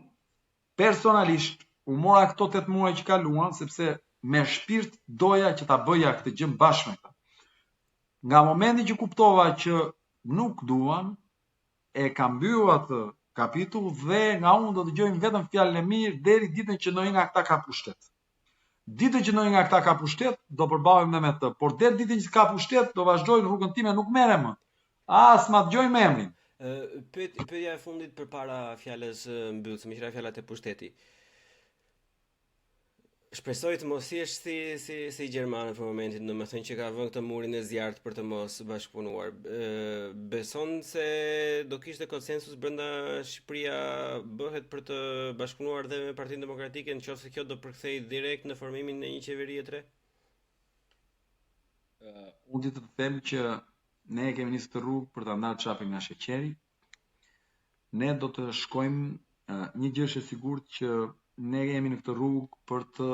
Personalisht, u mora këto 8 muaj që kaluan sepse me shpirt doja që ta bëja këtë gjë bashkë me këta. Nga momenti që kuptova që nuk duan, e kam mbyllur atë kapitull dhe nga unë do dëgjojnë vetëm fjalën e mirë deri ditën që ndonjë nga këta ka pushtet. Ditën që ndonjë nga këta ka pushtet, do përballem dhe me të, por deri ditën që ka pushtet, do vazhdoj në rrugën time, nuk merrem më. As ma dëgjojnë më emrin. Pyet, pyetja e fundit përpara fjalës mbyllëse, meqë ra fjala te pushteti. Shpresoj të mos jesh si si si gjermanët për momentin, domethënë që ka vënë këtë murin e zjarrit për të mos bashkëpunuar. Ë beson se do kishte konsensus brenda Shqipëria bëhet për të bashkëpunuar dhe me Partinë Demokratike në qoftë se kjo do përkthehej direkt në formimin e një qeverie të re? Uh, unë di të të them që ne e kemi nisur këtë rrugë për ta ndarë çapin nga sheqeri. Ne do të shkojmë, uh, një gjë është e sigurt që ne jemi në këtë rrugë për të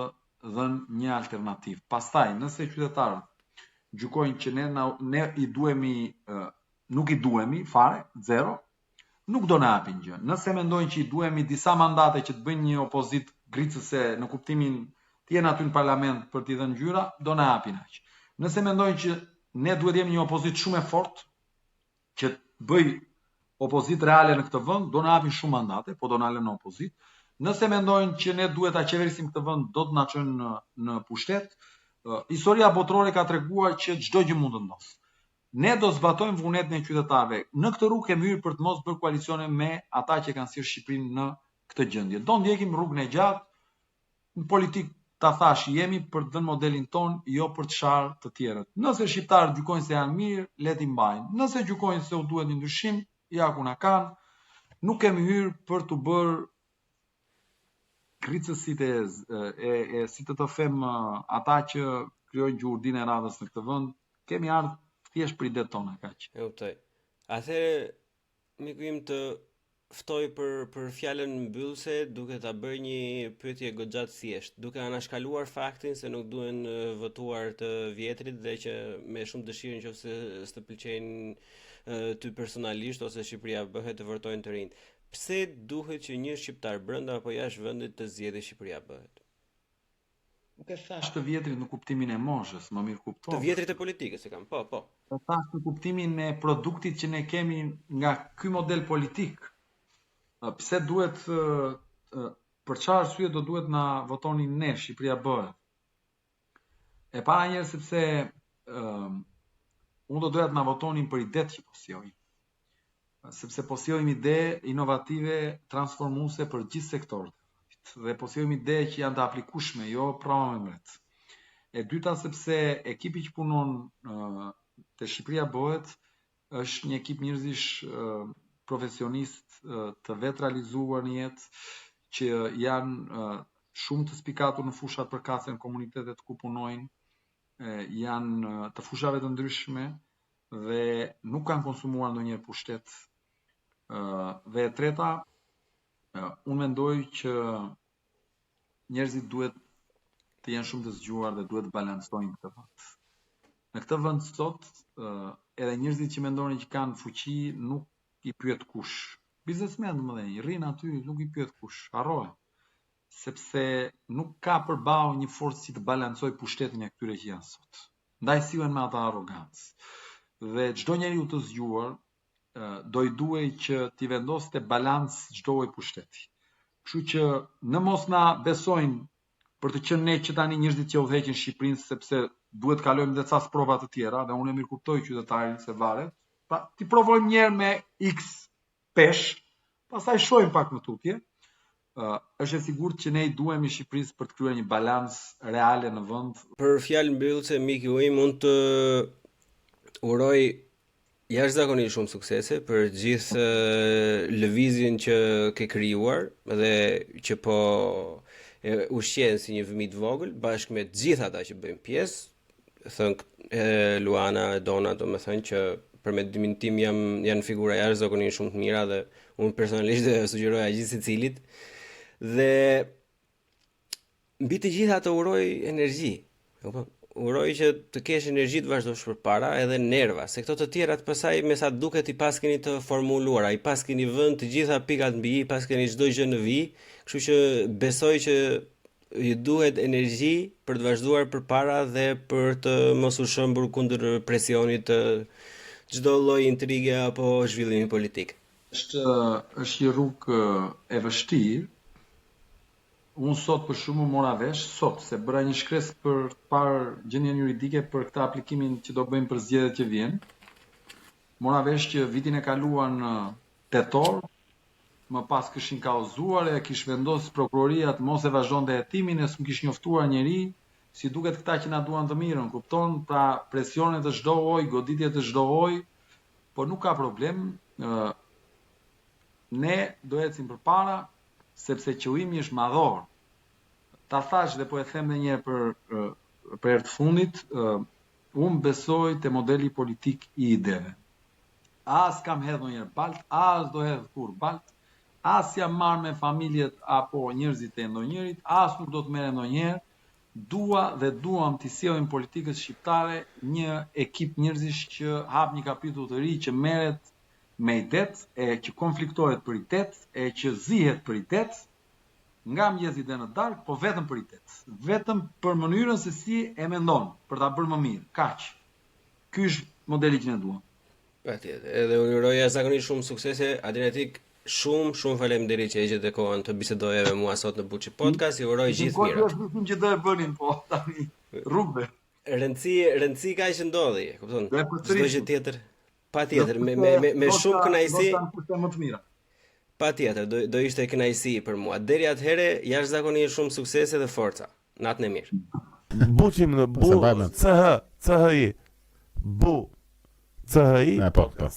dhënë një alternativë. Pastaj, nëse qytetarët gjykojnë që ne na, ne i duhemi uh, nuk i duhemi fare, zero, nuk do na japin gjë. Nëse mendojnë që i duhemi disa mandate që të bëjnë një opozitë gricëse në kuptimin të jenë aty në parlament për t'i dhënë ngjyra, do na japin aq. Nëse mendojnë që ne duhet të jemi një opozitë shumë e fortë që të bëjë opozitë reale në këtë vend, do na japin shumë mandate, po do na lënë në opozitë. Nëse mendojnë që ne duhet ta qeverisim këtë vend, do të na çojnë në në pushtet. Historia botërore ka treguar që çdo gjë mund të ndodhë. Ne do zbatojmë vullnetin e qytetarëve. Në këtë rrugë kemi hyrë për të mos bërë koalicione me ata që kanë sjellë Shqipërinë në këtë gjendje. Do ndjekim rrugën e gjatë. Në politikë ta thashë, jemi për të dhënë modelin tonë, jo për të sharë të tjerët. Nëse shqiptarët gjykojnë se janë mirë, le t'i mbajnë. Nëse gjykojnë se u duhet një ndryshim, ja ku na kanë. Nuk kemi hyrë për t'u bërë gricësit e, e, e si të të them ata që krijojnë gjuhurdinë e radhës në këtë vend, kemi ardhur thjesht për idetë tona kaq. E kuptoj. Atëherë miku im të ftoj për për fjalën mbyllëse duke ta bërë një pyetje goxha të thjeshtë, duke anashkaluar faktin se nuk duhen votuar të vjetrit dhe që me shumë dëshirë nëse s'të pëlqejnë ty personalisht ose Shqipëria bëhet të votojnë të rinjtë. Pse duhet që një shqiptar brenda apo jashtë vendit të zgjedhë Shqipëria bëhet? Nuk e thashë të vjetrit në kuptimin e moshës, më mirëkupto. Të vjetrit e politikës e kam, po, po. E thashë në kuptimin e produktit që ne kemi nga ky model politik. Pse duhet për çfarë arsye do duhet na votonin ne Shqipëria bëhet? E para njëherë sepse uh, unë do doja të na votonin për idetë që po sjellim. Sepse po sjellim ide inovative, transformuese për gjithë sektorët dhe po sjellim ide që janë të aplikueshme, jo prralla me mbret. E dyta sepse ekipi që punon uh, te Shqipëria bëhet është një ekip njerëzish uh, profesionistë uh, të vetërealizuar në jetë që janë uh, shumë të spikatur në fushat përkatëse në komunitetet ku punojnë, janë të fushave të ndryshme dhe nuk kanë konsumuar ndonjëherë pushtet. Dhe e treta, unë mendoj që njerëzit duhet të jenë shumë të zgjuar dhe duhet të balancojnë këtë vend. Në këtë vend sot, edhe njerëzit që mendojnë që kanë fuqi nuk i pyet kush. Biznesmenë të mëdhenj, rrinë aty, nuk i pyet kush, harrohen. Sepse nuk ka përballë një forcë që të balancojë pushtetin e këtyre që janë sot. Ndaj sillen me atë arrogancë. Dhe çdo njeriu të zgjuar do i duhej që t'i vendoste balancë çdo lloj pushteti. Kështu që në mos na besojnë për të qenë ne që tani njerëzit që udhëheqin Shqipërinë sepse duhet të kalojmë dhe ca sprova të tjera dhe unë e mirëkuptoj qytetarin se varet. Pra, t'i provojmë një herë me X peshë, pastaj shohim pak më tutje. Uh, është e sigurt që ne i duhemi Shqipërisë për të krijuar një balancë reale në vend. Për fjalë mbyllëse miku im mund të uroj jashtëzakonisht shumë suksese për gjithë lëvizjen që ke krijuar dhe që po e ushqen si një fëmijë të vogël bashkë me të gjithë ata që bëjnë pjesë, thënë e, Luana e Dona, domethënë që për mendimin tim jam janë figura jashtëzakonisht shumë të mira dhe unë personalisht e sugjeroja gjithë secilit. Dhe mbi të gjitha të uroj energji. E kupton? Uroj që të kesh energji të vazhdosh përpara edhe nerva, se këto të tjerat pastaj me sa duket i paskeni të formuluara, i paskeni vënë të gjitha pikat mbi i, paskeni çdo gjë në vijë, kështu që besoj që ju duhet energji për të vazhduar përpara dhe për të mos u shëmbur kundër presionit të çdo lloj intrige apo zhvillimi politik. Është është një rrugë e vështirë. Unë sot për shembull mora vesh sot se bëra një shkresë për të parë gjendjen juridike për këtë aplikimin që do bëjmë për zgjedhjet që vjen. Mora vesh që vitin e kaluar në tetor më pas kishin kauzuar e kish vendos prokuroria të mos e vazhdonte hetimin e s'më kish njoftuar njeri, si duket këta që na duan të mirën, kupton, pra presione të çdo lloj, goditje të çdo lloj, por nuk ka problem, ne do ecim përpara sepse qëllimi është madhor. Ta thash dhe po e them edhe një herë për për herë të fundit, unë besoj te modeli politik i ideve. As kam hedh ndonjëherë balt, as do hedh kurrë balt, as jam marrë me familjet apo njerëzit e ndonjërit, as nuk do të merrem ndonjëherë, dua dhe duam t'i sjellim politikës shqiptare një ekip njerëzish që hap një kapitull të ri që merret me idet e që konfliktohet për idet e që zihet për idet nga mëngjesi deri në darkë, po vetëm për idet, vetëm për mënyrën se si e mendon për ta bërë më mirë, kaq. Ky është modeli që ne duam. Patjetër. Edhe unë uroj jashtëzakonisht shumë suksese Adriatik. Shumë shumë faleminderit që e gjete kohën të bisedoje me mua sot në Buçi Podcast. Ju uroj gjithë të mirat. Kjo është që do e bënim po tani rrugëve. Rëndësi, rëndësi ka që ndodhi, e kupton? Çdo gjë tjetër. Patjetër, me me me, me shumë kënaqësi. Do të kushte më të mira. Patjetër, do do ishte kënaqësi për mua. Deri atëherë, jashtëzakonisht shumë suksese dhe forca. Natën e mirë. Buçim në Bu C H C H I Bu C H I po, po.